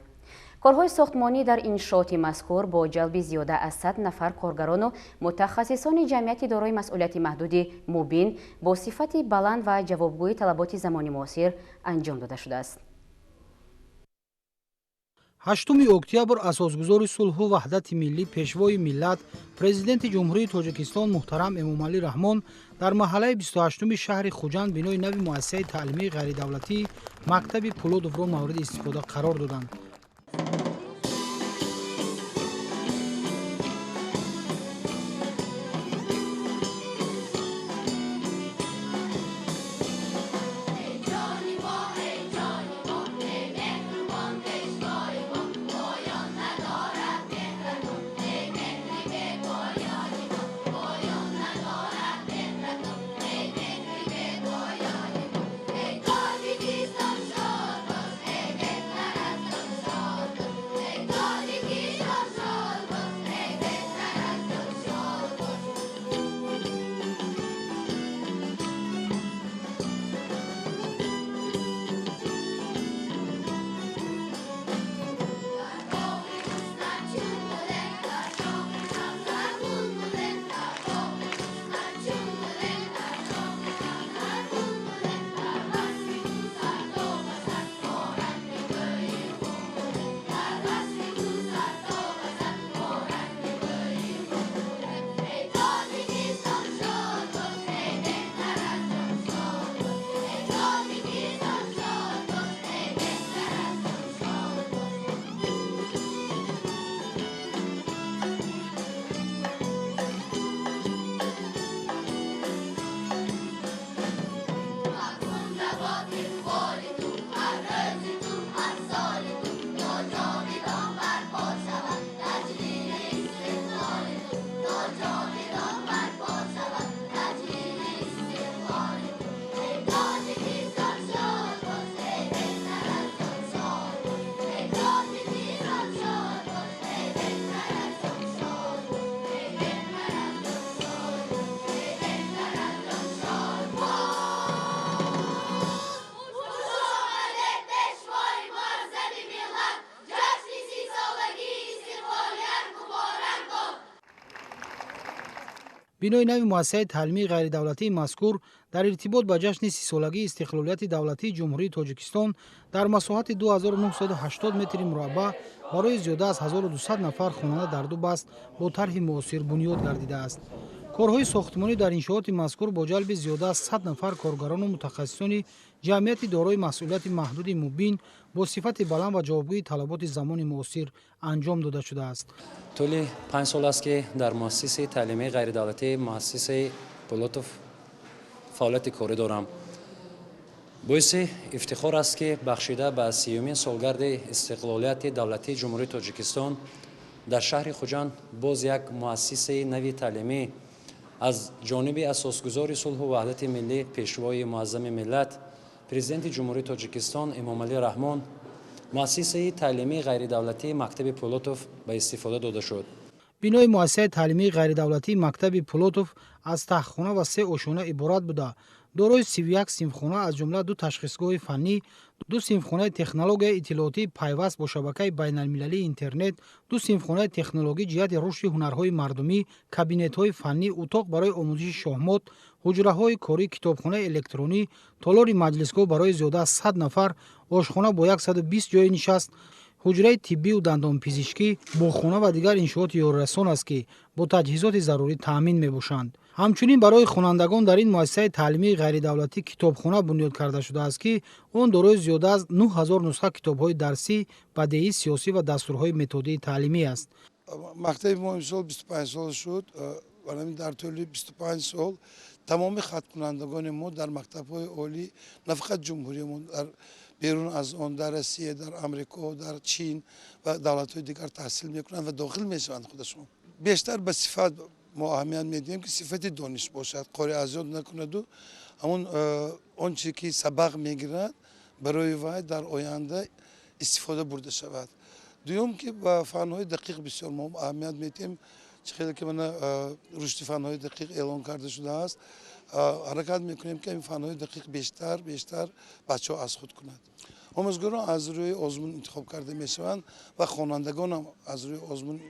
Корҳои сохтмонӣ дар иншооти мазкур бо ҷалби зиёда аз 100 нафар коргарону мутахассисони ҷамъияти дорои масъулияти маҳдуди Мубин бо сифати баланд ва ҷавобгӯи талаботи замони муосир анҷом дода шудааст. 8 октябр асосгузори сулҳу ваҳдати миллӣ, Пешвои миллат, Президенти Ҷумҳурии Тоҷикистон муҳтарам Эмомалӣ Раҳмон дар маҳаллаи 28-уми шаҳри Хуҷанд бинои нави муассисаи таълимии ғайридавлатии мактаби Пулодовро мавриди истифода қарор доданд. Бинои нави муассисаи таълимии ғайридавлатии мазкур дар иртибот ба ҷашни 30-солагии истиқлолияти давлатии Ҷумҳурии Тоҷикистон дар масоҳати 2980 метри мураббаъ барои зиёда аз 1200 нафар хонанда дар ду баст бо тарҳи муосир бунёд гардидааст. Корҳои сохтмонӣ дар иншооти мазкур бо ҷалби зиёда аз 100 нафар коргарону мутахассисони ҷамъияти дорои масъулияти маҳдуди Мубин бо сифати баланд ва ҷавобгӯи талаботи замони муосир анҷом дода шудааст. Тӯли 5 сол аст, ки дар муассисаи таълимии ғайридавлатии муассисаи Пулотов фаъолияти корӣ дорам. Боиси ифтихор аст, ки бахшида ба 30-умин солгарди истиқлолияти давлатии Ҷумҳурии Тоҷикистон дар шаҳри Хуҷанд боз як муассисаи нави таълимӣ аз ҷониби асосгузори сулҳу ваҳдати миллӣ, Пешвои муаззами миллат, Президенти Ҷумҳурии Тоҷикистон Эмомалӣ Раҳмон муассисаи таълимии ғайридавлатии мактаби Пулотов ба истифода дода шуд. Бинои муассисаи таълимии ғайридавлатии мактаби Пулотов аз таҳхона ва 3 ошёна иборат буда, дорои 31 синфхона, аз ҷумла 2 ташхисгоҳи фаннӣ, 2 синфхонаи технологияи иттилоотӣ пайваст бо шабакаи байналмилалии интернет, 2 синфхонаи технологӣ ҷиҳати рушди ҳунарҳои мардумӣ, кабинетҳои фаннӣ, утоқ барои омӯзиши шоҳмот, ҳуҷраҳои корӣ, китобхонаи электронӣ, толори маҷлисгоҳ барои зиёда аз 100 нафар, ошхона бо 120 ҷойи нишаст, ҳуҷраи тиббию дандонпизишкӣ, боғхона ва дигар иншооти ёрирасон аст, ки бо таҷҳизоти зарурӣ таъмин мебошанд. Ҳамчунин барои хонандагон дар ин муассисаи таълимии ғайридавлатӣ китобхона бунёд карда шудааст, ки он дорои зиёда аз 9000 нусха китобҳои дарсӣ, бадеӣ, сиёсӣ ва дастурҳои методии таълимӣ аст. Мактаби мо имсол 25 сол шуд. Дар тӯли 25 сол тамоми хаткунандагони мо дар мактабҳои олӣ на фақат ҷумҳуриямон, дар берун аз он, дар Россия, дар Амрико, дар Чин ва давлатҳои дигар таҳсил мекунанд ва дохил мешаванд худашон. Бештар ба сифат мо аҳамият медиҳем, ки сифати дониш бошад, қори азёд накунаду Ҳамон он чизе ки сабақ мегирад, барои вай дар оянда истифода бурда шавад. Дуюм, ки ба фанҳои дақиқ бисёр мо аҳамият медиҳем. Чӣ хеле ки мана рушди фанҳои дақиқ эълон карда шудааст, ҳаракат мекунем, ки ин фанҳои дақиқ бештар бештар бачаҳо аз худ кунад. Омӯзгорон аз рӯи озмун интихоб карда мешаванд ва хонандагонам аз рӯи озмун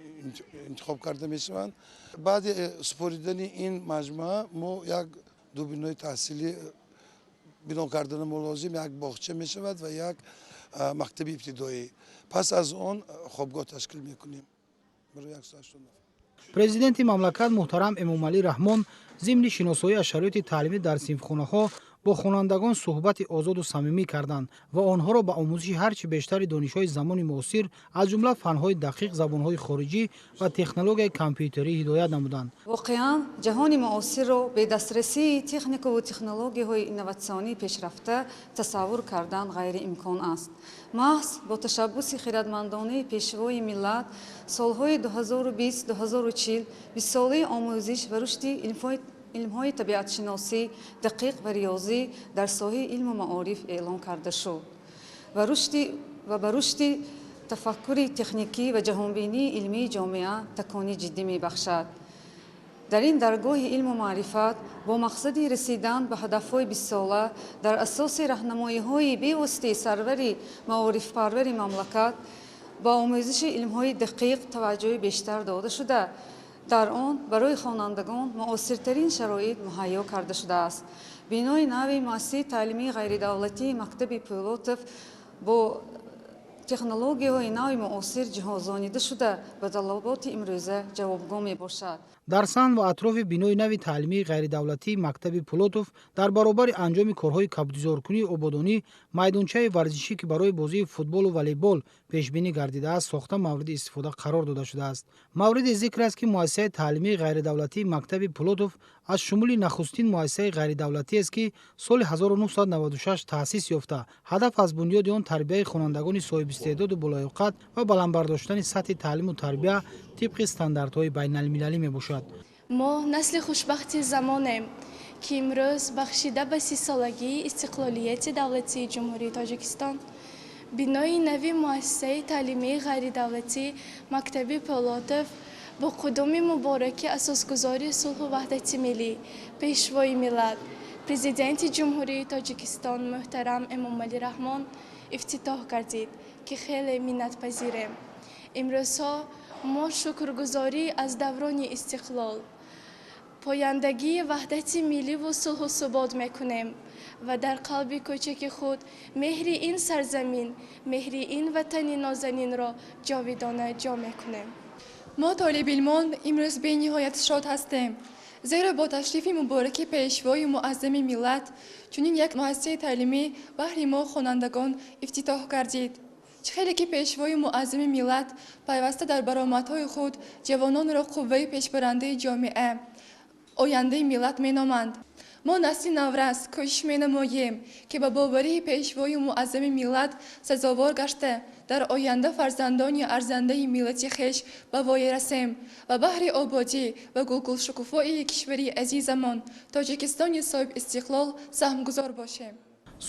интихоб карда мешаванд. Баъди супоридани ин маҷмӯа мо як ду бинои таҳсилӣ бино кардани мо лозим, як боғча мешавад ва як мактаби ибтидоӣ. Пас аз он хобгоҳ ташкил мекунем барои 180 нафар. Президенти мамлакат муҳтарам Эмомалӣ Раҳмон зимни шиносоӣ аз шароити таълимӣ дар синфхонаҳо бо хонандагон суҳбати озоду самимӣ карданд ва онҳоро ба омӯзиши ҳар чӣ бештари донишҳои замони муосир, аз ҷумла фанҳои дақиқ, забонҳои хориҷӣ ва технологияи компютерӣ ҳидоят намуданд. Воқеан, ҷаҳони муосирро бе дастрасии техникаву технологияҳои инноватсионии пешрафта тасаввур кардан ғайриимкон аст. Маҳз бо ташаббуси хирадмандонаи Пешвои миллат солҳои 2020-2040 бистсолаи омӯзиш ва рушди илмҳои табиатшиносӣ, дақиқ ва риёзӣ дар соҳаи илму маориф эълон карда шуд ва ба рушди тафаккури техникӣ ва ҷаҳонбинии илмии ҷомеа такони ҷиддӣ мебахшад. Дар ин даргоҳи илму маърифат бо мақсади расидан ба ҳадафҳои бистсола дар асоси раҳнамоиҳои бевоситаи сарвари маорифпарвари мамлакат ба омӯзиши илмҳои дақиқ таваҷҷӯҳи бештар дода шуда, дар он барои хонандагон муосиртарин шароит муҳайё карда шудааст. Бинои нави муассисаи таълимии ғайридавлатии мактаби Пӯлотов бо технологияҳои нави муосир ҷиҳозонида шуда, ба талаботи имрӯза ҷавобгӯ мебошад. Дар саҳн ва атрофи бинои нави таълимии ғайридавлатии мактаби Пӯлотов дар баробари анҷоми корҳои кабудизоркунии ободонӣ майдончаи варзишӣ, ки барои бозии футболу волейбол пешбинӣ гардидааст, сохта мавриди истифода қарор дода шудааст. Мавриди зикр аст, ки муассисаи таълимии ғайридавлатии мактаби Пӯлотов аз шумули нахустин муассисаи ғайридавлатиест, ки соли 1996 таъсис ёфта, ҳадаф аз бунёди он тарбияи хонандагони соҳибистеъдоду болаёқат ва баланд бардоштани сатҳи таълиму тарбия тибқи стандартҳои байналмилалӣ мебошад. Мо насли хушбахти замонем, ки имрӯз бахшида ба 30-солагии истиқлолияти давлатии Ҷумҳурии Тоҷикистон бинои нави муассисаи таълимии ғайридавлатӣ мактаби Пӯлотов бо қудуми мубораки асосгузори сулҳу ваҳдати миллӣ, Пешвои миллат, Президенти Ҷумҳурии Тоҷикистон муҳтарам Эмомалӣ Раҳмон ифтитоҳ гардид, ки хеле миннатпазирем. Имрӯзҳо мо шукргузорӣ аз даврони истиқлол, пояндагии ваҳдати милливу сулҳу субот мекунем ва дар қалби кӯчаки худ меҳри ин сарзамин, меҳри ин ватани нозанинро ҷовидона ҷо мекунем. Мо толибилмон имрӯз бениҳоят шод ҳастем, зеро бо ташрифи мубораки Пешвои муаззами миллат чунин як муассисаи таълимӣ баҳри мо хонандагон ифтитоҳ гардид. Чӣ хеле ки Пешвои муаззами миллат пайваста дар баромадҳои худ ҷавононро қувваи пешбарандаи ҷомеа, ояндаи миллат меноманд. Мо насли наврас кӯшиш менамоем, ки ба боварии Пешвои муаззами миллат сазовор гашта, дар оянда фарзандони арзандаи миллати хеш ба воя расем ва баҳри ободӣ ва гулгулшукуфоии кишвари азизамон Тоҷикистони соҳибистиқлол саҳмгузор бошем.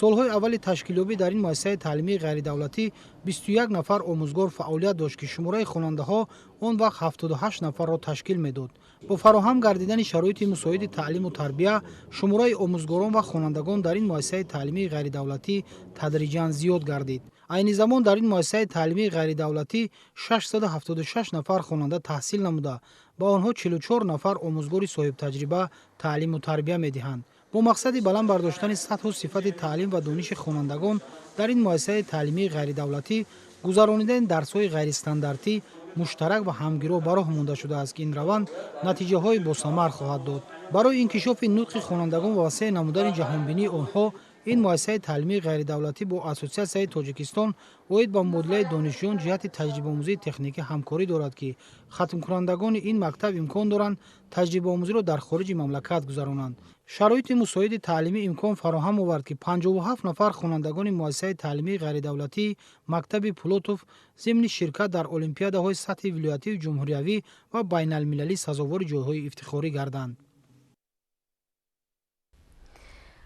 Солҳои аввали ташкилёбӣ дар ин муассисаи таълимии ғайридавлатӣ 21 нафар омӯзгор фаъолият дошт, ки шумораи хонандаҳо он вақт 78 нафарро ташкил медод. Бо фароҳам гардидани шароити мусоиди таълиму тарбия шумораи омӯзгорон ва хонандагон дар ин муассисаи таълимии ғайридавлатӣ тадриҷан зиёд гардид. Айни замон дар ин муассисаи таълимии ғайридавлатӣ 676 нафар хонанда таҳсил намуда, ба онҳо 44 нафар омӯзгори соҳибтаҷриба таълиму тарбия медиҳанд. Бо мақсади баланд бардоштани сатҳу сифати таълим ва дониши хонандагон дар ин муассисаи таълимии ғайридавлатӣ гузаронидани дарсҳои ғайристандартӣ, муштарак ва ҳамгиро ба роҳ монда шудааст, ки ин раванд натиҷаҳои босамар хоҳад дод. Барои инкишофи нутқи хонандагон ва васеъ намудани ҷаҳонбинии онҳо ин муассисаи таълимии ғайридавлатӣ бо Ассотсиатсияи Тоҷикистон оид ба мубодилаи донишҷӯён ҷиҳати таҷрибаомӯзии техникӣ ҳамкорӣ дорад, ки хатмкунандагони ин мактаб имкон доранд таҷрибаомӯзиро дар хориҷи мамлакат гузаронанд. Шароити мусоиди таълимӣ имкон фароҳам овард, ки 57 нафар хонандагони муассисаи таълимии ғайридавлатии мактаби Пӯлотов зимни ширкат дар олимпиадаҳои сатҳи вилоятию ҷумҳуриявӣ ва байналмилалӣ сазовори ҷойҳои ифтихорӣ гарданд.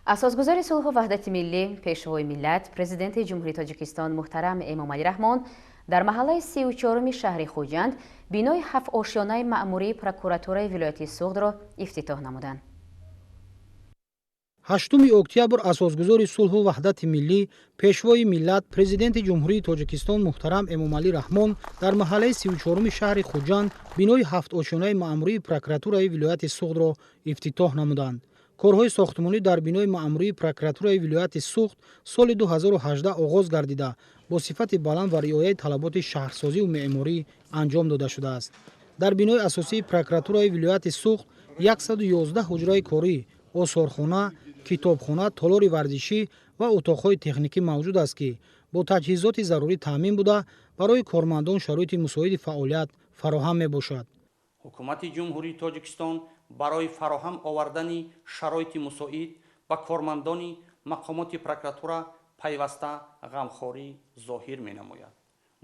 Асосгузори сулҳу ваҳдати миллӣ, Пешвои миллат, Президенти Ҷумҳурии Тоҷикистон муҳтарам Эмомалӣ Раҳмон дар маҳаллаи 34-уми шаҳри Хуҷанд бинои ҳафтошёнаи маъмурии прокуратураи вилояти Суғдро ифтитоҳ намуданд. 8 октябр асосгузори сулҳу ваҳдати миллӣ, Пешвои миллат, Президенти Ҷумҳурии Тоҷикистон муҳтарам Эмомалӣ Раҳмон дар маҳаллаи 34-уми шаҳри Хуҷанд бинои ҳафтошёнаи маъмурии прокуратураи вилояти Суғдро ифтитоҳ намуданд. Корҳои сохтмонӣ дар бинои маъмурии прокуратураи вилояти Суғд соли 2018 оғоз гардида, бо сифати баланд ва риояи талаботи шаҳрсозиву меъморӣ анҷом дода шудааст. Дар бинои асосии прокуратураи вилояти Суғд 111 ҳуҷраи корӣ, осорхона, китобхона, толори варзишӣ ва утоқҳои техникӣ мавҷуд аст, ки бо таҷҳизоти зарурӣ таъмин буда, барои кормандон шароити мусоиди фаъолият фароҳам мебошад. Ҳукумати Ҷумҳурии Тоҷикистон барои фароҳам овардани шароити мусоид ба кормандони мақомоти прокуратура пайваста ғамхорӣ зоҳир менамояд.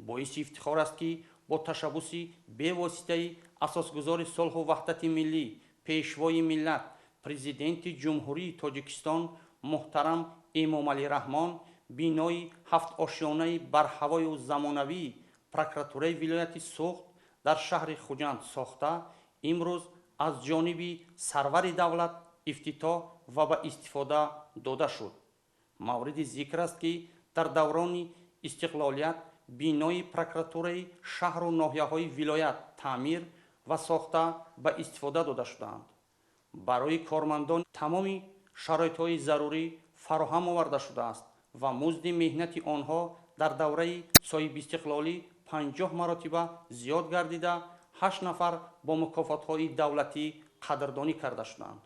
Боиси ифтихор аст, ки бо ташаббуси бевоситаи асосгузори сулҳу ваҳдати миллӣ, Пешвои миллат, Президенти Ҷумҳурии Тоҷикистон муҳтарам Эмомалӣ Раҳмон бинои ҳафтошёнаи барҳавою замонавии прокуратураи вилояти Суғд дар шаҳри Хуҷанд сохта, имрӯз аз ҷониби сарвари давлат ифтитоҳ ва ба истифода дода шуд. Мавриди зикр аст, ки дар даврони истиқлолият бинои прокуратураи шаҳру ноҳияҳои вилоят таъмир ва сохта ба истифода дода шудаанд. Барои кормандон тамоми шароитҳои зарурӣ фароҳам оварда шудааст ва музди меҳнати онҳо дар давраи соҳибистиқлолӣ 50 маротиба зиёд гардида, 8 нафар бо мукофотҳои давлатӣ қадрдонӣ карда шуданд.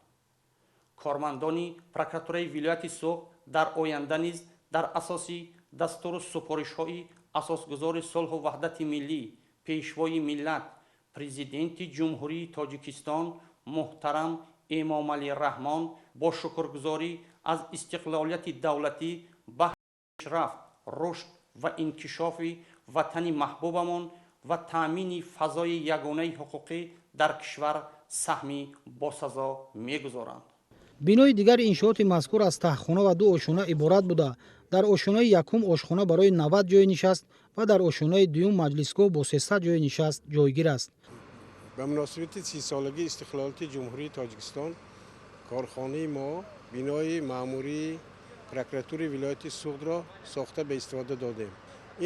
Кормандони прокуратураи вилояти Суғд дар оянда низ дар асоси дастуру супоришҳои асосгузори сулҳу ваҳдати миллӣ, Пешвои миллат, Президенти Ҷумҳурии Тоҷикистон муҳтарам Эмомалӣ Раҳмон бо шукргузорӣ аз истиқлолияти давлатӣ баҳри пешрафт, рушд ва инкишофи ватани маҳбубамон ва таъмини фазои ягонаи ҳуқуқӣ дар кишвар саҳми босазо мегузоранд. Бинои дигари иншооти мазкур аз таҳхона ва ду ошёна иборат буда, дар ошёнаи якум ошхона барои 90 ҷойи нишаст ва дар ошёнаи дуюм маҷлисгоҳ бо 300 ҷойи нишаст ҷойгир аст. Ба муносибати 30-солагии истиқлолияти Ҷумҳурии Тоҷикистон корхонаи мо бинои маъмурии прокуратураи вилояти Суғдро сохта ба истифода додем.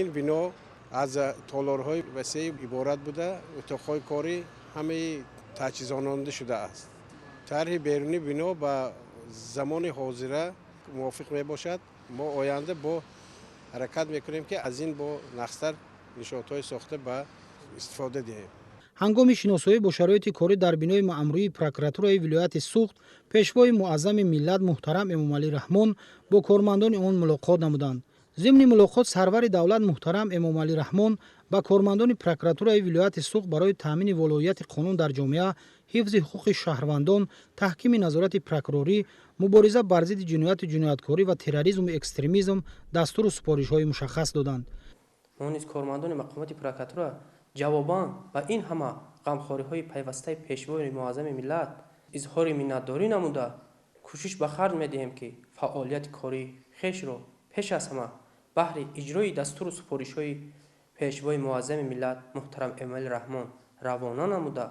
Ин бино аз толорҳои васеъ иборат буда, утоқҳои корӣ ҳамаи таҷҳизононда шудааст. Тарҳи берунии бино ба замони ҳозира мувофиқ мебошад. Мо оянда бо ҳаракат мекунем, ки аз ин бо нақстар иншоотҳои сохта ба истифода диҳем. Ҳангоми шиносоӣ бо шароити корӣ дар бинои маъмурии прокуратураи вилояти Суғд Пешвои муаззами миллат муҳтарам Эмомалӣ Раҳмон бо кормандони он мулоқот намуданд. Зимни мулоқот сарвари давлат муҳтарам Эмомалӣ Раҳмон ба кормандони прокуратураи вилояти Суғд барои таъмини волоияти қонун дар ҷомеа, ҳифзи ҳуқуқи шаҳрвандон, таҳкими назорати прокурорӣ, мубориза бар зидди ҷинояту ҷинояткорӣ ва терроризму экстремизм дастуру супоришҳои мушаххас доданд. Мо низ кормандони мақомоти прокуратура ҷавобан ба ин ҳама ғамхориҳои пайвастаи Пешвои муаззами миллат изҳори миннатдорӣ намуда, кӯшиш ба харҷ медиҳем, ки фаъолияти кории хешро пеш аз ҳама баҳри иҷрои дастуру супоришҳои Пешвои муаззами миллат муҳтарам Эмомалӣ Раҳмон равона намуда,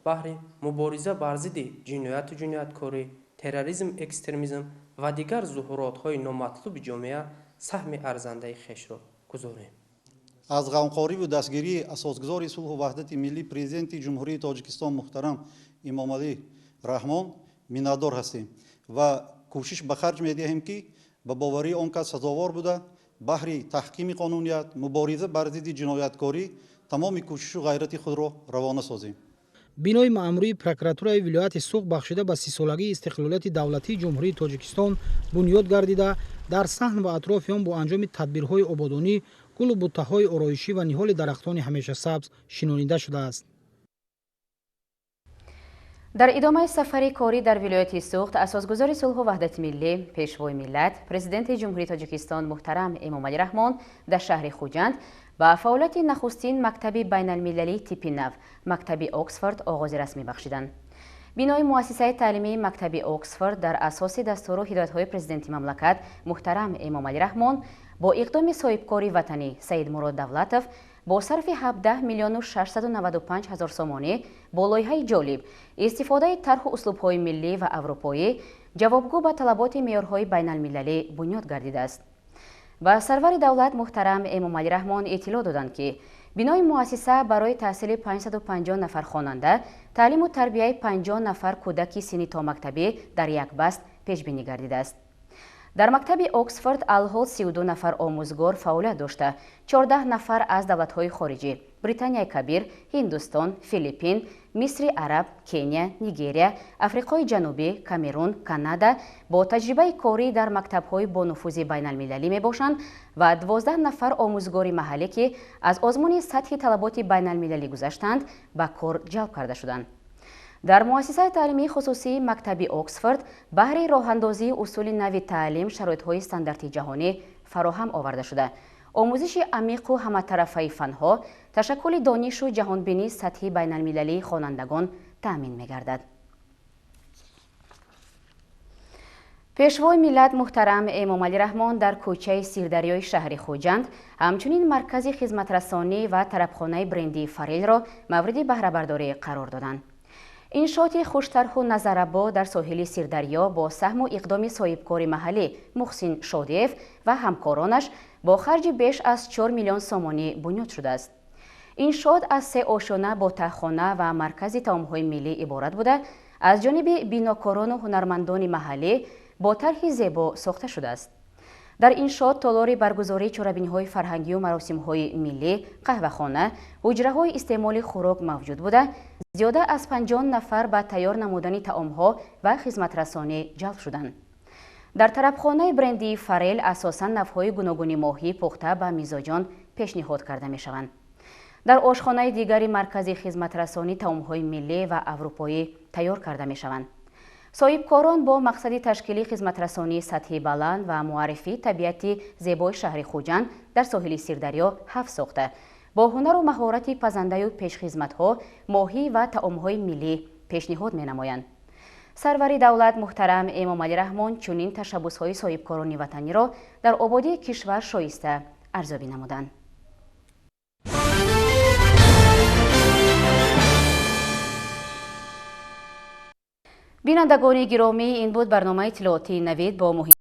баҳри мубориза бар зидди ҷинояту ҷинояткорӣ, терроризм, экстремизм ва дигар зуҳуротҳои номатлуби ҷомеа саҳми арзандаи хешро гузорем. Аз ғамхориву дастгирии асосгузори сулҳу ваҳдати миллӣ, Президенти Ҷумҳурии Тоҷикистон муҳтарам Эмомалӣ Раҳмон миннатдор ҳастем ва кӯшиш ба харҷ медиҳем, ки ба боварии он кас сазовор буда, баҳри таҳкими қонуният, мубориза бар зидди ҷинояткорӣ тамоми кӯшишу ғайрати худро равона созем. Бинои маъмурии прокуратураи вилояти Суғд бахшида ба 30-солагии истиқлолияти давлатии Ҷумҳурии Тоҷикистон бунёд гардида, дар саҳн ва атрофи он бо анҷоми тадбирҳои ободонӣ, гулу буттаҳои ороишӣ ва ниҳоли дарахтони ҳамешасабз шинонида шудааст. Дар идомаи сафари корӣ дар вилояти Суғд асосгузори сулҳу ваҳдати миллӣ, Пешвои миллат, Президенти Ҷумҳурии Тоҷикистон муҳтарам Эмомалӣ Раҳмон дар шаҳри Хуҷанд ба фаъолияти нахустин мактаби байналмилалии типи нав, мактаби Оксфорд, оғози расмӣ бахшиданд. Бинои муассисаи таълимии мактаби Оксфорд дар асоси дастуру ҳидоятҳои президенти мамлакат муҳтарам Эмомалӣ Раҳмон бо иқдоми соҳибкори ватанӣ Саидмурод Давлатов бо сарфи 17 миллиону 695 ҳазор сомонӣ бо лоиҳаи ҷолиб, истифодаи тарҳу услубҳои миллӣ ва аврупоӣ ҷавобгӯ ба талаботи меъёрҳои байналмилалӣ бунёд гардидааст. Ба сарвари давлат муҳтарам Эмомалӣ Раҳмон иттилоъ доданд, ки бинои муассиса барои таҳсили 550 нафар хонанда, таълиму тарбияи 50 нафар кӯдаки синни томактабӣ дар як баст пешбинӣ гардидааст. Дар мактаби Оксфорд алҳол 32 нафар омӯзгор фаъолият дошта, 14 нафар аз давлатҳои хориҷӣ Британияи Кабир, Ҳиндустон, Филиппин, Мисри Араб, Кения, Нигерия, Африқои Ҷанубӣ, Камерун, Канада бо таҷрибаи корӣ дар мактабҳои бонуфузи байналмилалӣ мебошанд ва 12 нафар омӯзгори маҳаллӣ, ки аз озмуни сатҳи талаботи байналмилалӣ гузаштанд, ба кор ҷалб карда шуданд. Дар муассисаи таълимии хусусии мактаби Оксфорд баҳри роҳандозии усули нави таълим шароитҳои стандарти ҷаҳонӣ фароҳам оварда шуда, омӯзиши амиқу ҳаматарафаи фанҳо, ташаккули донишу ҷаҳонбинии сатҳи байналмилалии хонандагон таъмин мегардад. Пешвои миллат муҳтарам Эмомалӣ Раҳмон дар кӯчаи Сирдарёи шаҳри Хуҷанд ҳамчунин маркази хизматрасонӣ ва тарабхонаи брендии Фарелро мавриди баҳрабардорӣ қарор доданд. Иншооти хуштарҳу назарабо дар соҳили Сирдарё бо саҳму иқдоми соҳибкори маҳаллӣ Муҳсин Шодиев ва ҳамкоронаш бо харҷи беш аз 4 миллион сомонӣ бунёд шудааст. Иншоот аз се ошёна бо таҳхона ва маркази таомҳои миллӣ иборат буда, аз ҷониби бинокорону ҳунармандони маҳаллӣ бо тарҳи зебо сохта шудааст. Дар иншоот толори баргузории чорабиниҳои фарҳангию маросимҳои миллӣ, қаҳвахона, ҳуҷраҳои истеъмоли хӯрок мавҷуд буда, зиёда аз 50 нафар ба тайёр намудани таомҳо ва хизматрасонӣ ҷалб шуданд. Дар тарабхонаи брендии Фарел асосан навъҳои гуногуни моҳӣ пухта ба мизоҷон пешниҳод карда мешаванд. Дар ошхонаи дигари маркази хизматрасонӣ таомҳои миллӣ ва аврупоӣ тайёр карда мешаванд. Соҳибкорон бо мақсади ташкили хизматрасонии сатҳи баланд ва муаррифии табиати зебои шаҳри Хуҷанд дар соҳили Сирдарё ҳафт сохта, бо ҳунару маҳорати пазандаю пешхизматҳо моҳӣ ва таомҳои миллӣ пешниҳод менамоянд. Сарвари давлат муҳтарам Эмомалӣ Раҳмон чунин ташаббусҳои соҳибкорони ватаниро дар ободии кишвар шоиста арзёбӣ намуданд. Бинандагони гиромӣ, ин буд барномаи иттилоотии Навид бо муҳим